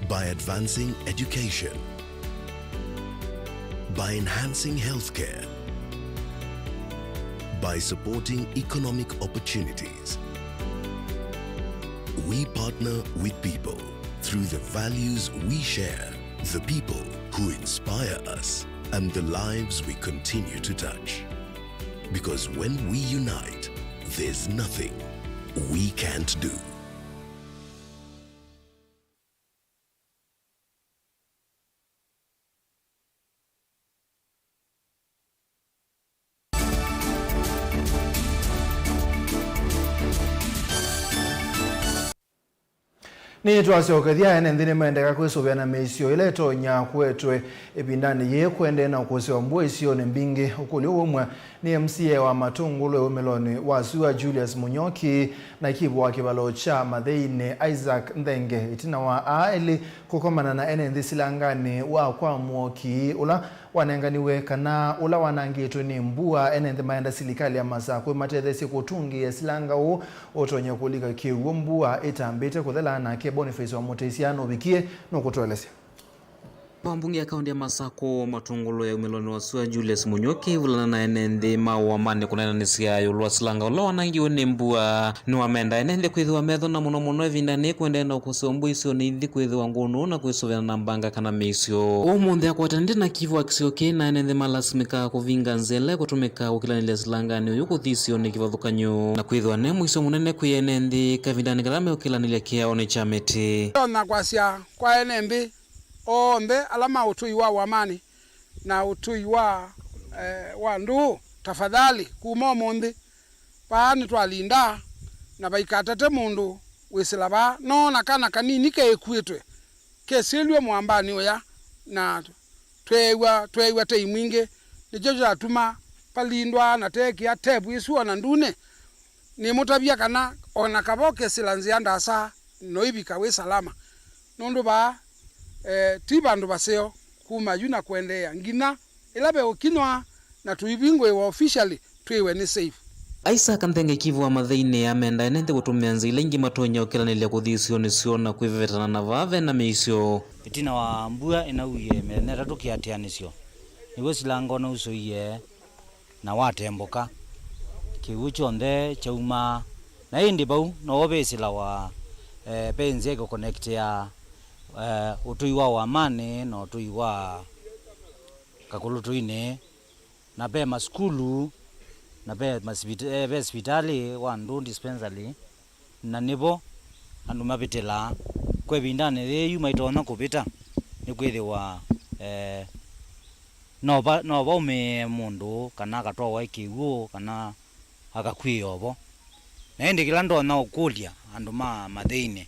by advancing education, by enhancing healthcare, by supporting economic opportunities. We partner with people through the values we share, the people who inspire us, and the lives we continue to touch. Because when we unite, there's nothing we can't do. Nĩtwasyokethya, ene nthĩ nĩmaendeka kwĩsũvĩa na mĩisyo ĩla ĩtonya kũetwe ĩvindanĩ yĩĩ kũendee na ũkũsĩ wa mbua isionĩ mbingĩ. Ũkũlyo ũmwe nĩ M C A wa Matũngũlũ ĩũmĩlonĩ wa sua Julius Mũnyoki na kivũ wa kĩvalo kya Matheinĩ Isaac Nthenge, ĩtina wa aa elĩ kũkomana na ene nthĩ silanganĩ wa kwa Mũoki ũla wanenganiwe kana ũla wanangĩtwe nĩ mbua. Ene nthĩ maenda silikalĩ ya Masakũ ĩmatetheesye kũtũngĩĩa silanga ũũ ũtonya kũlika kĩw'ũ mbua ĩtambĩte kũthela. Nake Boniface wa Mũtĩsya nũvikie nũkũtũelesya. Wa mbunge ya kaunti ya Masakũ, Matũngũlũ ya umĩlonĩ wa sua Julius Mũnyoki ivulana na ene nthĩ ma ũamanĩ kũneenanĩsya ĩũlũ wa silanga ũla wanangiwe nĩ mbua. Nĩwamenda ene nthĩ kwĩthĩwa metho na mũno mũno ĩvindanĩ kũendee na ũkũsĩ wa mbua isionĩ ithi kwĩthĩwa ngũnũ na kwĩsũvĩana na mbanga kana mĩisyo. Ũmũnthĩ akwatanĩte na kivũ wa kĩsio kĩĩ na ene nthĩ malasimĩkaa kũvinga nzĩa ĩla ĩkũtũmĩka kũkĩlanĩlya silanganĩ ũyũ kũthi isionĩ kĩvathũkany'o na kwĩthĩwa ne mũisyo mũnene kwĩ ene nthĩ kavindanĩ kala meũkĩlanĩlya kĩaonĩ kya mĩtĩ. Ndonya kwasya kwa ene nthĩ onthe ala ma ũtũi wa ũamanĩ na ũtũi wa, eh, wa ndũũ, tafadhali, kuma ũmũnthĩ, vaa nĩtwalindaa, na vaikatate mũndũ wĩsĩla vaa. Noona kana kanini keĩkuĩtwe, kesĩlw'e mũambanĩ ũya, na tweew'a, tweew'a tei mwingĩ, nĩkyo kyatuma valindwa na teekĩa tevu ĩsu o na ndunĩ. Nĩmũtavya kana o na kava ũkesĩla nzĩa ndaasa, noĩvika wĩ salama, nũndũ vaa, eh, ti vandũ vaseo kuma yu na kũendeea nginya ĩla veũkinywa na tũivingũĩwa officially twĩwe nĩ safe. Isaac Nthenge kivũ wa Matheinĩ amenda ene nthĩ kũtũmĩa nzĩa ila ingĩ matonya ũkĩlanĩlya kũthi isionĩ syoo na kwĩvevetana na vaa ve na mĩisyo. Ĩtina wa mbua ĩnauie mĩthenya ĩtatũ kĩatĩanĩsyo, nĩw'o silanga ũnausũie na watembũka, kĩw'ũ kyonthe kyaumaa. Na ĩndĩ vau novo vĩsĩlawa, eh, ve nzĩa ĩkũkonektea, eh, ũtũi wa ũamanĩ na ũtũi wa Kakũlũtũinĩ, na ve masukulu, na ve masivit-, eh, ve sivitalĩ wa ndũũ, dispensary, na nĩvo andũ mavĩtĩlaa. Kwa ĩvindanĩ yĩĩ yu maitonya kũvĩta, nĩkwĩthĩwa, eh, no va-, no vaumĩe mũndũ kana akatwawa kĩw'ũ kana akakw'ĩĩa ovo. Na ĩndĩ kĩla ndonya ũkũlya andũ ma Matheinĩ,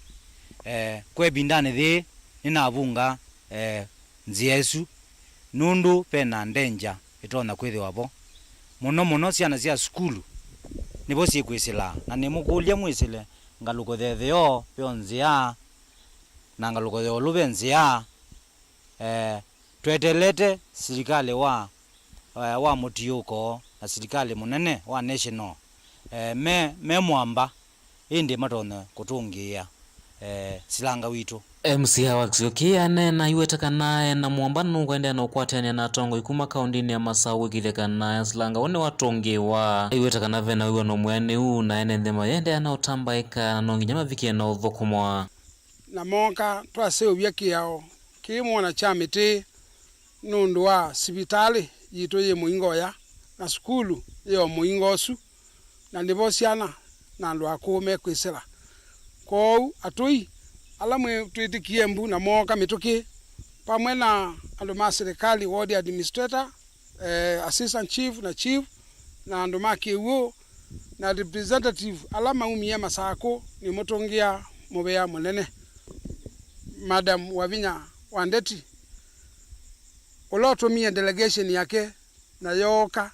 eh, kwa ĩvindanĩ yĩĩ nĩnavunga, eh, nzĩa ĩsu, nũndũ ve na danger ĩtonya kwĩthĩwa vo. mũno mũno syana sya sukulu, nĩvo syĩkwĩsĩlaa. Na nĩmũkũlya mwĩsĩle ngalũko ya ĩtheo ve nzĩa, na ngalũko ya ĩũlũ ve nzĩa. Eh, twetelete silikalĩ wa, eh, wa mũtiũko na silikalĩ mũnene wa national, eh, me, me mwamba, ĩndĩ matonye kũtũngĩĩa, eh, silanga witũ. M C A wa kĩsio kĩĩ aneena aiweta kana e na mwamba nũkũendeea na ũkwatĩanĩa na atongoi kuma kaũndĩnĩ ya Masaũ kwĩkĩĩthya kana silanga ũũ nĩwatũngĩĩwa. Aiweta kana ve na wĩw'ano mwĩanĩu na ene nthĩ mayĩendeea na ũtambaĩka na no nginya mavikĩe na ũthũkũmwa. Na mooka twaseũvya kĩao kĩĩ mwona kya mĩtĩ nũndũ wa sivitalĩ yitũ yĩ mũingo ũya, na sukulu yĩ o mũingo ũsu, na nĩvo syana na andũ akũũ mekwĩsĩla. Kwoou atũi ala mwĩ twĩtĩkie mbu na mooka mĩtũkĩ, vamwe na andũ ma silikalĩ, ward administrator, eh, assistant chief na chief, na andũ ma kĩw'ũ, na representative ala maumie Masakũ, nĩmũtũngĩa mũvea mũnene. Madam Wavinya Wandeti, ũla ũtũmie delegation yake na yooka,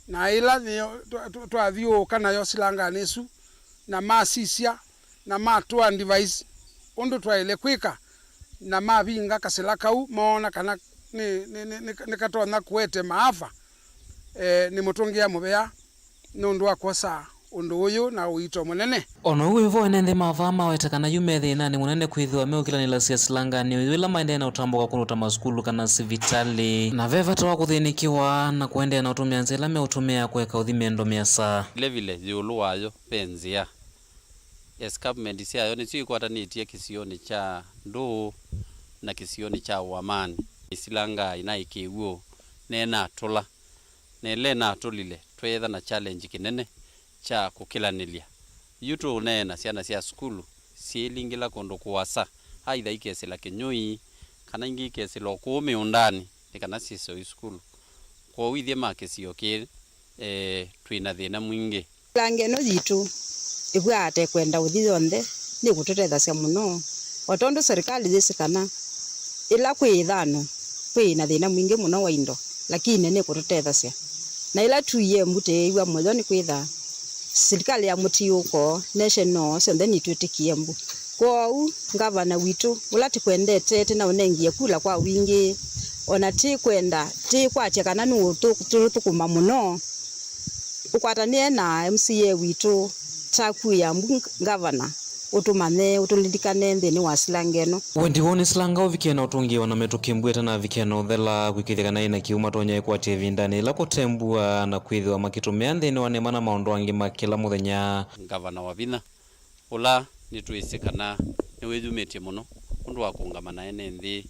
na ĩla nĩyo twa- twa- twathyũũka nayo silanganĩ ĩsu, na masisya, na matũa advice ũndũ twaĩle kwĩka, na mavinga kasĩla kau, moona kana nĩ- nĩ- nĩ- nĩ- nĩkatonya kũete maafa, eh, nĩmũtũngĩa mũvea nũndũ wa kwosa ũndũ ũyũ na ũito mũnene. O na ũu wĩ vo, ene nthĩ ma vaa maweta kana yu me thĩnanĩ mũnene kwĩthĩwa meũkĩlanĩlasya silanganĩ ũyũ ĩla maendee na ũtambũka kũndũ ta masukulu kana sivitalĩ, na ve vata wa kũthĩnĩkĩwa na kũendeea na ũtũmĩa nzĩa ĩla meũtũmĩa kũeka ũthi mĩendo mĩasa. Vilevile, ĩũlũ wayo ve nzĩa. Escarpment syayo nĩsyo ikwatanĩtye kĩsionĩ kya Ndũũ na kĩsionĩ kya Ũamani. Ĩsilangaa ĩnaĩ kĩw'ũ nenatũla, na ĩla ĩnatũlile tweetha na challenge kĩnene kya kũkĩlanĩlya. Yu tũũneena syana sya sukulu syĩlingĩla kũndũ kũasa, aitha ikesĩla kĩnyũi, kana ingĩ ikesĩla o kũũ mĩũndanĩ, nĩ kana syĩse o i sukulu. Kwoou ithyĩ ma kĩsio kĩĩ, e, twĩ na thĩna mwingĩ. Silanga ĩno yitũ ĩvw'aa ta ĩkwenda ũthi yonthe, nĩkũtũtethasya mũno, o tondũ serikali yĩsĩ kana ĩla kwĩ ĩthano, kwĩ na thĩna mwingĩ mũno wa indo, lakini nĩkũtũtethasya. Na ĩla tuie mbu tĩĩw'a mũyo nĩkwĩtha silikalĩ ya mũtiũko, national, syonthe nitwĩtĩkie mbu. Kwoou, ngavana witũ, ũla tĩkwendete, tĩnaũnengie kula kwa wingĩ, o na tĩkwenda, tĩkwatya kana nũũtũthũkũma mũno, ũkwatanĩe na M C A witũ, taku ya mbu, ngavana, ũtũmanye, ũtũlilikane nthĩnĩ wa silanga ĩno. Wendi woo nĩ silanga ũvikĩe na ũtũngĩĩwa na mĩtũkĩ mbua ĩtanavikĩa na ũthela, kwĩkĩĩthya kana ĩna kĩw'ũ matonya ĩkwatya ĩvindanĩ yĩla kũte mbua na kwĩthĩwa makĩtũmĩa nthĩnĩ wa nĩma na maũndũ angĩ ma kĩla mũthenya. Ngavana Wavinya, ũla nĩtwĩsĩ kana nĩwĩyumĩtye mũno ũndũ wa kũũngama na ene nthĩ,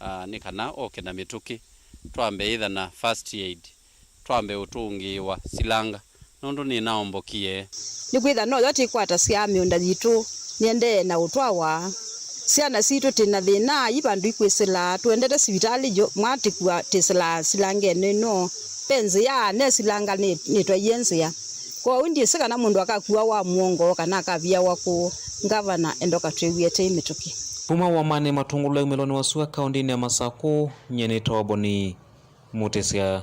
ah, nĩ kana oke na mĩtũkĩ, twambe ĩtha na first aid, twambe ũtũngĩĩwa silanga, nũndũ nĩnaombokie. Nĩkwĩtha noyo tĩkwatasya mĩũnda yitũ nĩendee na ũtwawa. Syana sitũ tĩ na thĩna, i vandũ ikwĩsĩla, tũendete sivitalĩ yo, mwa tĩkua twĩsĩlaa silangenĩ ĩno. Ve nzĩa, ne silanga nĩ- nĩtwaie nzĩa. Kwoou ndyĩsĩ kana mũndũ akakua wa mũongo kana akaviawa kũũ. Ngavana, enda ũkatwĩw'ĩe tei mĩtũkĩ. Kuma Ũamanĩ Matũngũlũ aumĩlwa nĩ Wasua kaũndĩnĩ ya Masakũ, nyie nĩtawa Boni Mũtĩsya.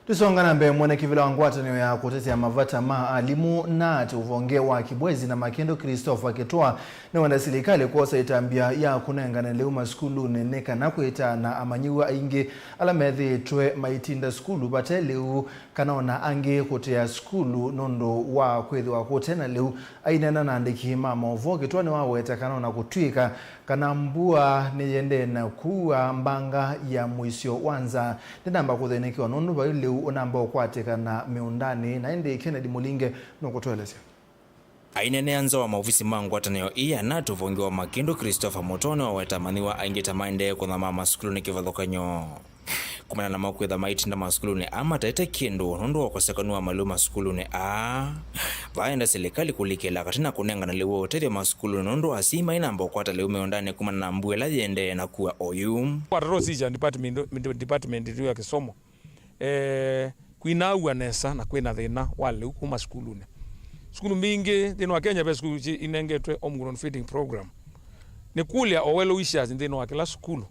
Tũsonga na mbee, mwene kĩvĩla wa ngwatanĩo ya kũtetea mavata ma alimũ, nat, ũvonge wa Kibwezi na Makĩndũ, Christopher Kĩtwa, nĩwenda silikalĩ kwosa ĩtambya ya kũnengane lĩu masukulunĩ nĩ kana kwĩta na amanyĩw'a aingĩ ala methĩĩtwe maitinda sukulu vate lĩu, kana ona angĩ kũtĩa sukulu nũndũ wa kwĩthĩwa kũte na lĩu. Aineena na andĩki ma maũvoo, Kĩtwa nĩwaweta kana ona kũtw'ĩka kana mbua nĩyĩendee na kuua, mbanga ya mũisyo wa nza ndĩnamba kũthĩnĩkĩwa nũndũ vai lĩu ũnamba ũkwatĩkana mĩũndanĩ. Na ĩndĩ Kennedy Mũlinge nũkũtũelesya. Aineenea nza wa maovisi ma ngwatanĩo ii ya nat, ũvonge wa Makĩndũ, Christopher Mũtwa nĩwaweta amanyĩw'a aingĩ ta maendee kũthama masukulunĩ kĩvathũkany'o. Kumana namo kwĩtha maitinda masukulunĩ aa mataĩte kĩndũ nũndũ wa ũkosekanu wa malĩu masukulunĩ aa, vaenda silikalĩ kũlikĩla katĩ na kũnengana lĩu wa ũtethyo masukulunĩ nũndũ asyai mainamba ũkwata lĩu mĩũndanĩ kumana na mbua ĩla yĩendee na kua oyu. Kwa tata teacher department, department ya kĩsomo, eh, kwinaaw'a nesa na kwĩna thĩna wa lĩu kuma sukulunĩ. Sukulu mbingĩ nthĩnĩ wa Kenya ve sukulu inengetwe homegrown feeding program. Nĩ kũlya o well wishers nthĩnĩ wa kĩla sukulu.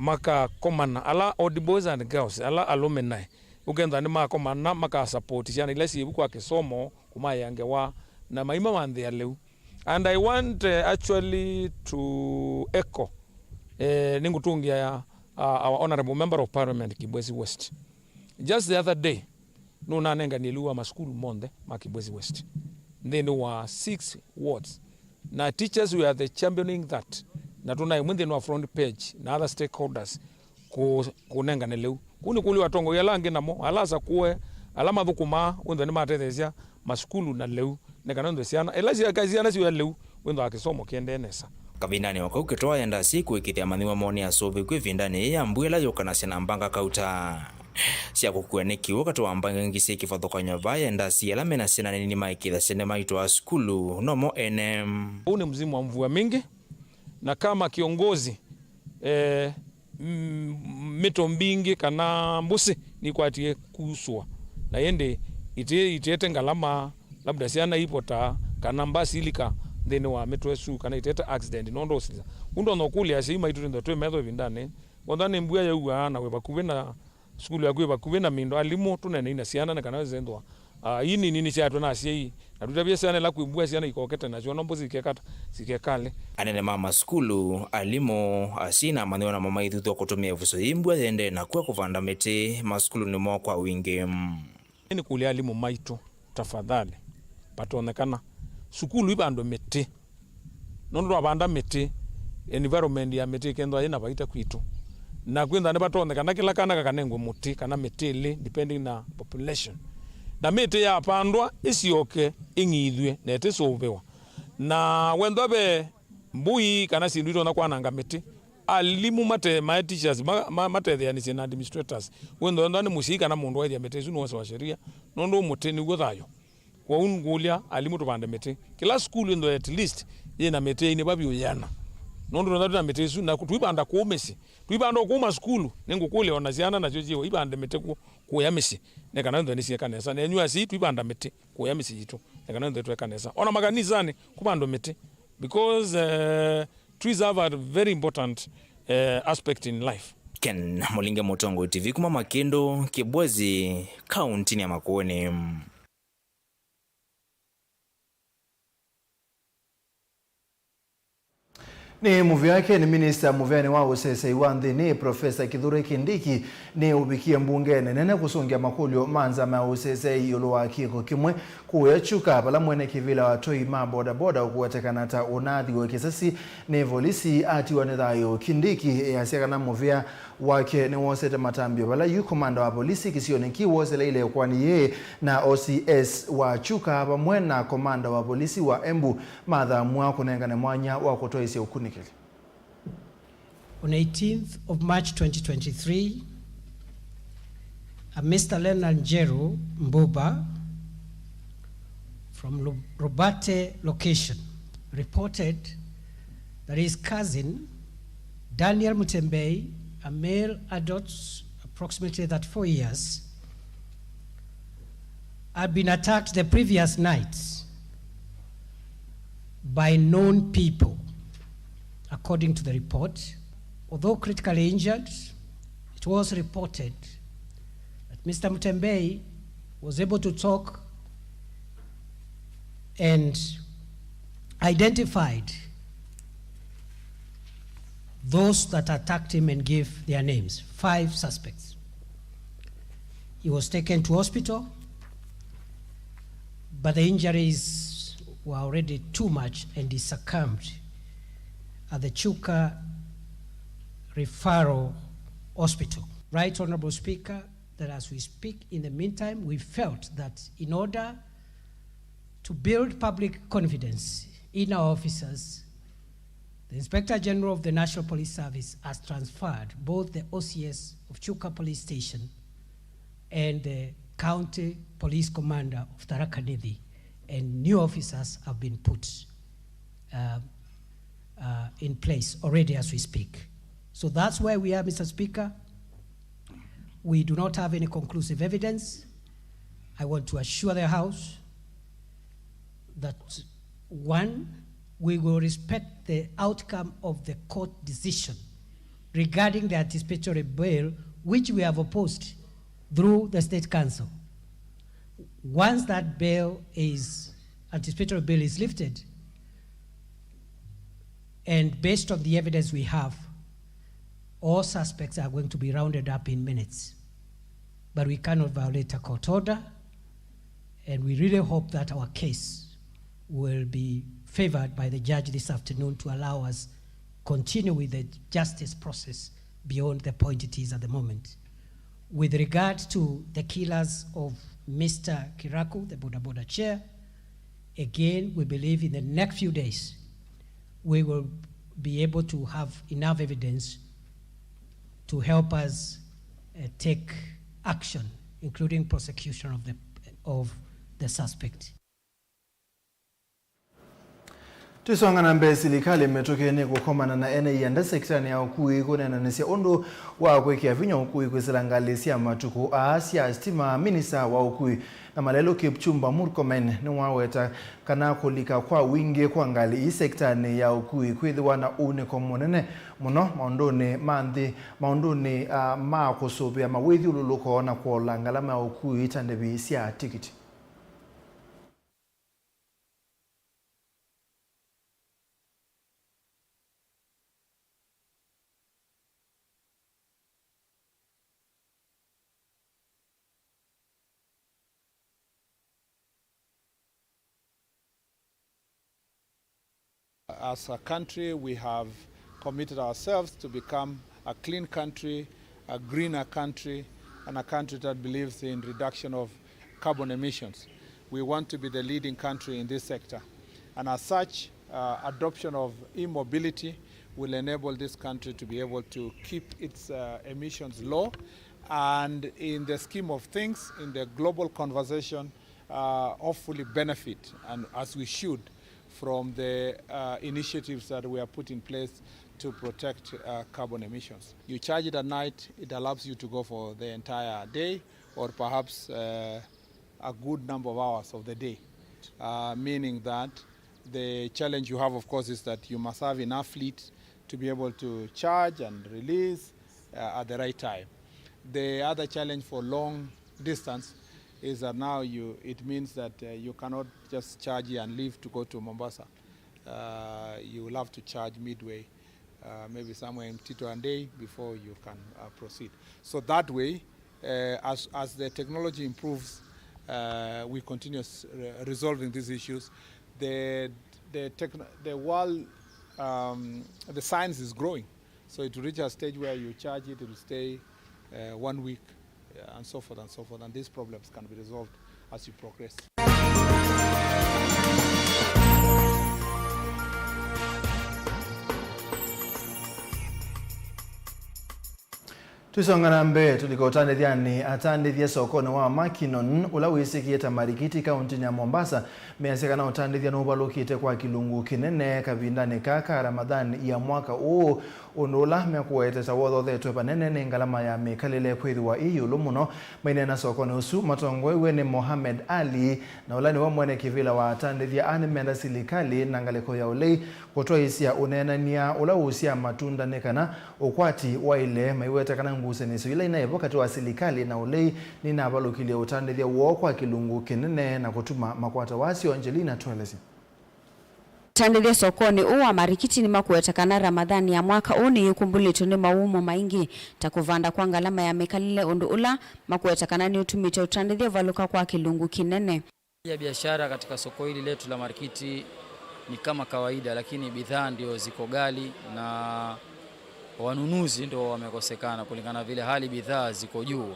makakomana, ala old boys and girls, ala alumni, ũkethĩa nĩmakomana, makasupport syana ila syĩ vu kwa kĩsomo, kũmaĩa ngewa, na maimamanthĩa lĩu. And I want, uh, actually to echo, eh, nĩngũtũngĩa, uh, our honorable member of parliament, Kibwezi West. Just the other day, nũnanenganie lĩu wa masukulu monthe ma Kibwezi West nthĩnĩ wa six wards. Na teachers, we are the championing that. Na tũnaĩ mwĩ nthĩnĩ wa front page na other stakeholders kũ-, kũnengane lĩu. Kũu nĩ kũlya atongoi ala angĩ namo, ala asakũe, ala mathũkũmaa, wĩthwa nĩmatetheesya masukulu na lĩu, nĩ kana wĩthwe syana, ĩla syaka syana syoya lĩu, wĩthwa kĩsomo kĩendee nesa. Kavindanĩ o kau, Kĩtoo ayenda asyai kũĩkĩĩthya amanyĩw'a moo nĩasũvĩkw'e ĩvindanĩ yĩĩ ya mbua ĩla yũkanasya na mbanga kauta sya kũkua nĩ kĩw'ũ katĩ wa mbanga ingĩ syĩ kĩvathũkany'o vaa. Ayenda asyai ala mena syana nini maĩkĩĩthasya nĩmaitwaa sukulu nomo ene. Huu ni msimu wa mvua mingi, na kama kiongozi, eh, m-, mĩto mbingĩ kana mbũsĩ nikwatie kusũa, na ĩndĩ iti-, itiete ngalama, labda syana ivotaa kana mbasi ilika nthĩnĩ wa mĩto ĩsu kana itiete accident, nũndũ ũsilisa. Ũndũ ona ũkũlya asyai maitũ twĩthwa twĩ metho ĩvindanĩ, wonza nĩ mbua yaua na wĩ vakuvĩ na sukulu yaku ĩ vakuvĩ na mĩndo, alimũ tũneenei na syana nĩ kana wĩsĩ nthwa, ah, ii nini nĩsyaatw'a na asyai, na twĩtavye syana ĩla kwĩ mbua syana ikokete nasyo no mbũsĩ ikekata, sikekale. Anene ma masukulu, alimũ, asyai na amanyĩw'a namo maithuthw'a kũtũmĩa ĩvuso yĩĩ mbua yĩendee na kw'a kũvanda mĩtĩ masukulunĩ moo kwa wingĩ. Nĩnĩkũlya alimũ maitũ, tafadhali, vatonyekana, sukulu ivandwe mĩtĩ. Nũndũ twavanda mĩtĩ, environment ya mĩtĩ ĩkethĩwa yĩna vaita kwitũ. Na kwĩthĩwa nĩvatonyekana kĩla kana kakanengwe mũtĩ kana mĩtĩ ĩlĩ, depending na population. Na mĩtĩ yapandwa ĩsyoke ĩng'ithw'e na ĩtĩsũvĩwa. Na wethĩwa ve mbũi kana syĩndũ itonya kwananga mĩtĩ, alimũ mate-, ma teachers ma-, ma-, matetheanĩsye na administrators. Wĩthĩwa nĩ mũsyai kana mũndũ waĩthya mĩtĩ ĩsu nĩ wose wa sheria, nũndũ mũtĩ nĩw'o thayũ. Kwoou ngũlya alimũ tũvande mĩtĩ. Kĩla sukulu ĩthwe at least yĩna mĩtĩ ĩinĩva vyũ ĩana. Nũndũ twĩthwa twĩna mĩtĩ ĩsu, na tũivanda kũu mĩsyĩ. Tũivanda o kũu masukulu, nĩngũkũlya ona syana nasyo syĩo ivande mĩtĩ kũ-, kũya mĩsyĩ. Nĩ kana ĩthwe nĩsyĩka nesa. Na enyu asyai tũivanda mĩtĩ kũya mĩsyĩ yitũ. Nĩ kana ĩthwe twĩka nesa. Ona makanisanĩ, kũvandwe mĩtĩ. Because, eh, trees have a very important, eh, aspect in life. Ken Mũlinge, Mũtongoi T V kuma Makĩndũ, Kĩbwezi, kauntinĩ ya Makueni. Nĩ mũvea Ken, minista mũveanĩ wa ũsesei wa nthĩnĩ, Profesa Kithure Kindiki, nĩ ũvikie mbungenĩ nene kũsũngĩa makũlyo ma nzama ya ũsesei ĩũlũ wa kĩko kĩmwe kũya Chuka, vala mwene kĩvĩla wa atwai ma bodaboda ũkũwetekana ta ũnathiwe kĩsasi nĩ volisi atiwa nĩ thayũ. Kindiki easya kana mũvea wake nĩwosete matambyo vala yu komanda wa volisi kĩsionĩ kĩu woseleile ĩkoani yĩĩ na O C S wa Chuka vamwe na komanda wa volisi wa Embu, mathamw'a kũnengane mwanya wa kũtwaĩsya ũkunĩkĩli. On eighteenth of March twenty twenty-three, a Mister Leonard Njeru Mbuba from Lu-, Rubate location reported that his cousin, Daniel Mutembei, a male adult, approximately thirty-four years, had been attacked the previous night by known people, according to the report. Although critically injured, it was reported that Mister Mutembei was able to talk and identified those that attacked him and gave their names, five suspects. He was taken to hospital, but the injuries were already too much and he succumbed at the Chuka Referral Hospital. Right, Honorable Speaker, that as we speak, in the meantime, we felt that in order to build public confidence in our officers, the Inspector General of the National Police Service has transferred both the O C S of Chuka Police Station and the County Police Commander of Tharaka Nithi, and new officers have been put, uh, uh, in place already as we speak. So that's where we are, Mister Speaker. We do not have any conclusive evidence. I want to assure the House that, one, we will respect the outcome of the court decision regarding the anticipatory bail, which we have opposed through the State Council. Once that bail is, anticipatory bail is lifted, and based on the evidence we have, all suspects are going to be rounded up in minutes. But we cannot violate a court order, and we really hope that our case will be favored by the judge this afternoon to allow us continue with the justice process beyond the point it is at the moment. With regard to the killers of Mister Kiraku, the Boda Boda chair, again, we believe in the next few days, we will be able to have enough evidence to help us, uh, take action, including prosecution of the, of the suspect. Tũisonga na mbee, silikalĩ mĩtũkĩ nĩ kũkomana na ene ianda sektanĩ ya ũkui kũneenanĩsya ũndũ wa kwĩkĩa vinya ũkui kwĩsĩla ngalĩ sya matukũ aa sya sitima. Minista wa ũkui na malelũ Kipchumba Murkomen nĩwaweta kana kũlika kwa wingĩ kwa ngalĩ ii sektanĩ ya ũkui kwĩthĩwa na ũunĩko mũnene mũno maũndũnĩ ma nthĩ, maũndũnĩ, ah, ma kũsũvĩa mawĩthyũlũlũko na kũola ngalama ya ũkui ta ndĩvi sya tikiti. As a country, we have committed ourselves to become a clean country, a greener country, and a country that believes in reduction of carbon emissions. We want to be the leading country in this sector. And as such, uh, adoption of e-mobility will enable this country to be able to keep its, uh, emissions low. And in the scheme of things, in the global conversation, uh, hopefully benefit, and as we should, from the, uh, initiatives that we have put in place to protect, uh, carbon emissions. You charge it at night, it allows you to go for the entire day, or perhaps, uh, a good number of hours of the day, uh, meaning that the challenge you have, of course, is that you must have enough fleet to be able to charge and release, uh, at the right time. The other challenge for long distance is that now you, it means that, uh, you cannot just charge here and leave to go to Mombasa. Uh, you will have to charge midway, uh, maybe somewhere in Mtito and Ndei before you can, uh, proceed. So that way, uh, as, as the technology improves, uh, we continue s-, re-, resolving these issues. The, the techno-, the world, um, the science is growing. So it will reach a stage where you charge it, it will stay, uh, one week, uh, and so forth and so forth. And these problems can be resolved as you progress. Tũisonga na mbee, tũlika ũtandĩthyanĩ. Atandĩthya sokonĩ wa Mackinnon, ũla wĩsĩkĩe ta marikiti kaũntĩnĩ ya Mombasa, measya kana ũtandĩthya nũvalũkĩte kwa kĩlungu kĩnene kavindanĩ kaa ka Ramadhan ya mwaka ũũ, ũndũ ũla mekũweteta wothothetwe vanene nĩ ngalama ya mĩkalĩle kwĩthĩwa ĩ ĩũlũ mũno. Maineena sokonĩ ũsu matongoew'e nĩ Mohamed Ali, na ũla nĩwe mwene kĩvĩla wa atandĩthya aa, nĩmenda silikalĩ na ngalĩko ya ũlei kũtwaĩĩsya ũneenany'a ũla ũusyaa matunda nĩ kana ũkwati waĩle. Maiweta kana ngusanĩsyo ila inaĩ vo katĩ wa silikalĩ na ũlei ninavalũkilye ũtandĩthya woo kwa kĩlungu kĩnene na kũtuma makwata wasyo. Angelina, tũelesye. Atandĩthya sokonĩ ũũ wa marikiti nĩmakũweta kana Ramadhan ya mwaka ũũ nĩyĩkumbũlĩtwe nĩ mawumo maingĩ, ta kũvanda kwa ngalama ya mĩkalĩle, ũndũ ũla makũweta kana nĩũtumĩte ũtandĩthya ũvalũka kwa kĩlungu kĩnene. Ya biashara katika soko hili letu la marikiti ni kama kawaida, lakini bidhaa ndio ziko ghali na wanunuzi ndio wamekosekana, kulingana vile hali bidhaa ziko juu,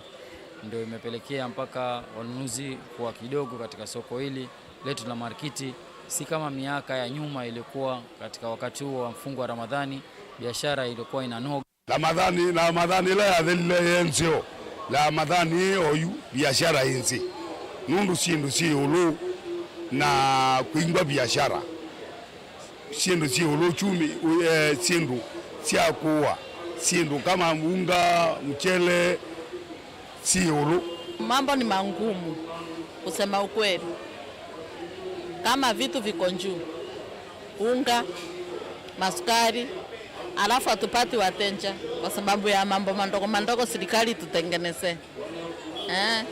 ndio imepelekea mpaka wanunuzi kuwa kidogo katika soko hili letu la marikiti. Si kama miaka ya nyuma ilikuwa katika wakati huo wa mfungo wa Ramadhani, biashara ilikuwa inanoga. Ramadhani, Ramadhani ĩla yathelile yĩ nzeo, Ramadhani ĩĩ oyu biashara ĩ nzĩ, nũndũ syĩndũ syĩ ĩũlũ na kwingwa biashara. Syĩndũ syĩ ĩũlũ, uchumi, eh, syĩndũ sya kũũa, syĩndũ kama unga, mchele, syĩ ĩũlũ. Mambo ni mangumu, kusema ukweli. Kama vitu viko juu, unga, masukari, Alafu hatupati wateja kwa sababu ya mambo mandogo mandogo serikali tutengeneze. Eh.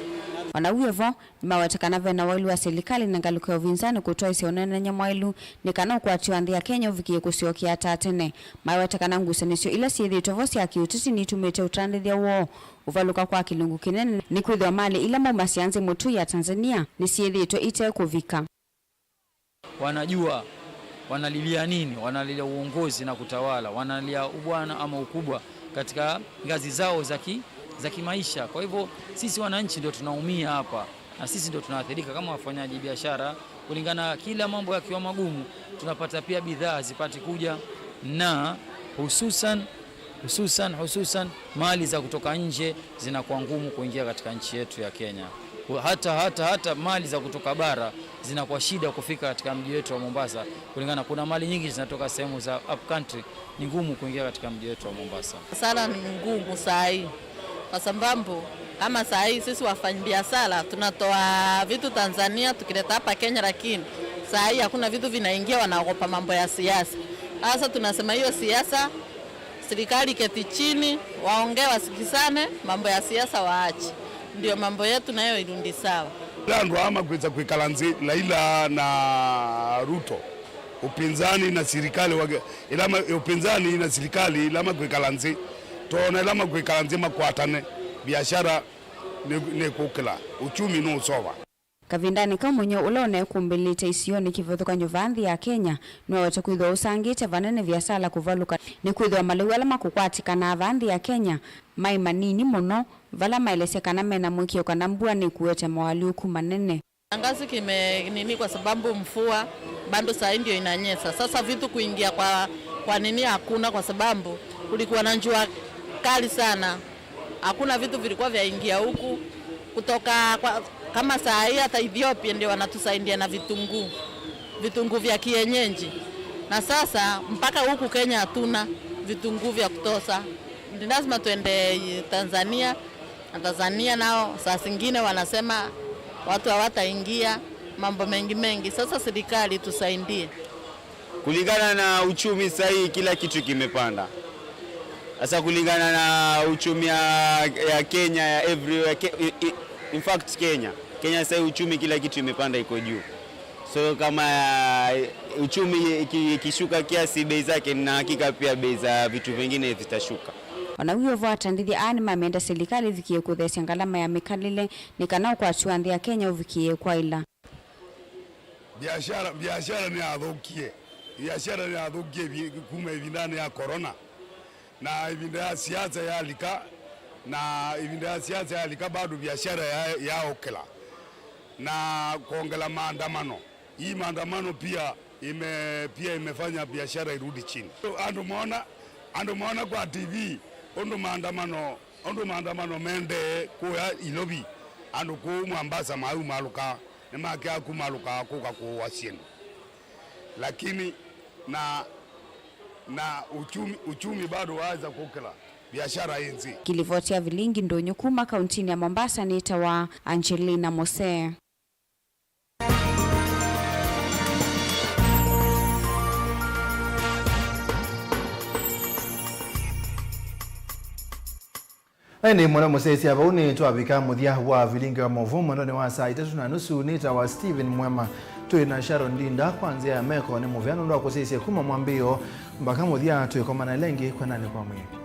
Ona w'o vo, nĩmawete kana vena waĩlu wa silikalĩ na ngalĩko ya ũvinzanĩ kũtwaĩsya ũneenany'a mwaĩlu nĩ kana ũkwati wa nthĩ ya Kenya ũvikĩe kũsyokea ta tene. Mawete kana ngusanĩsyo ila syĩthĩĩtwe vo sya kĩũteti nitumĩte ũtandĩthya woo ũvalũka kwa kĩlungu kĩnene, nĩkwĩthĩwa malĩ ila maumasya nzĩ mũtũi ya Tanzania nĩsyĩthĩĩtwe ite kũvika. Wanajua wanalilia nini, wanalilia uongozi na kutawala, wanalilia ubwana ama ukubwa katika ngazi zao za ki, za kimaisha. Kwa hivyo sisi wananchi ndio tunaumia hapa na sisi ndio tunaathirika kama wafanyaji biashara, kulingana kila mambo yakiwa magumu tunapata pia bidhaa hazipati kuja, na hususan hususan hususan mali za kutoka nje zinakuwa ngumu kuingia katika nchi yetu ya Kenya. Hata hata hata mali za kutoka bara zinakuwa shida kufika katika mji wetu wa Mombasa, kulingana kuna mali nyingi zinatoka sehemu za up country, ni ngumu kuingia katika mji wetu wa Mombasa. Sala ni ngumu saa hii kwa sababu kama saa hii sisi wafanyabiashara tunatoa vitu Tanzania tukileta hapa Kenya, lakini saa hii hakuna vitu vinaingia, wanaogopa mambo ya siasa. Sasa tunasema hiyo siasa Serikali iketi chini, waongee, wasikizane, mambo ya siasa waache. Ndio mambo yetu nayo irudi sawa. Ĩla andũ aa makwĩsa kwĩkala nzĩ, Laila na Ruto, upinzani na sirikali wake, ĩla ma, upinzani na sirikali ĩla makwĩkala nzĩ, toona ĩla makwĩkala nzĩ makwatane, biashara nĩ, nĩkũkĩla, uchumi nũũsova. Kavindanĩ kau mũnyũ ũla ũneekumbĩlĩte isionĩ kĩvathũkany'o vaa nthĩ ya Kenya nĩwaweta kwĩthĩwa ũsangĩte vanene viasala kũvalũka, nĩkwĩthĩwa malĩu ala makũkwatĩkanaa vaa nthĩ ya Kenya maĩ manini mũno, vala maelesya kana mena mũĩkĩĩo kana mbua nĩkũete moalyũku manene. Kiangazi kimenini kwa sababu mvua bado saa hii ndio inanyesha. Sasa vitu kuingia kwa, kwa nini hakuna kwa sababu kulikuwa na jua kali sana. Hakuna vitu vilikuwa vyaingia huku kutoka kwa, kama saa hii hata Ethiopia ndio wanatusaidia na vitunguu, vitunguu vya kienyeji, na sasa mpaka huku Kenya hatuna vitunguu vya kutosha, ni lazima tuende Tanzania, na Tanzania nao saa zingine wanasema watu hawataingia, mambo mengi mengi. Sasa serikali tusaidie. Kulingana na uchumi sahii, kila kitu kimepanda. Sasa kulingana na uchumi ya, ya Kenya, ya everywhere, Ke-, i-, i-, in fact Kenya, Kenya sahii uchumi, kila kitu imepanda, iko juu. So kama, eh, uchumi iki-, ikishuka kiasi, bei zake, nina hakika pia bei za vitu vingine zitashuka. Ona wĩ o vo, atandĩthya aa nĩmamenda silikalĩ ĩvikĩe kũtheesya ngalama ya mĩkalĩle nĩ kana ũkwati wa nthĩ ya Kenya ũvikĩe kwaĩla. Biashara, biashara nĩyathũkie. Biashara nĩyathũkie vi-, kuma ĩvindanĩ ya corona. Na ĩvinda ya siasa yalika, na ĩvinda ya siasa yalika, bado biashara ya, yaokela. Na kuongela maandamano. Hii maandamano pia ime-, pia imefanya biashara irudi chini. Andũ mona, andũ mona kwa T V, ũndũ maandamano, ũndũ maandamano mendee kũya Ilovi, andũ kũu Mombasa mayu malũkaa. Nĩmakĩaa kumalũka kũka kũũa syĩndũ, lakini na, na uchumi, uchumi bado waeza kũkĩla, biashara ĩ nzĩ. Kĩlivoti ya vilingi ndũnyũ kuma kauntinĩ ya Mombasa nĩtawa Angelina Mose. Na ĩndĩ mũno mũsyaĩĩsya, vau nĩtwavika mũthya wa vilingi wa maũvoo mwendonĩ wa saa itatũ na nusu. Nĩtawa Stephen Mwema. Twĩ na Sharon Ndinda kwa nzĩa ya meko nĩ mũvea nũndũ wa kũsyaĩĩsya kuma mwambĩĩo mbaka mũthya. Twĩkomana ĩla ĩngĩ, kwendanĩ kwa mwĩĩ.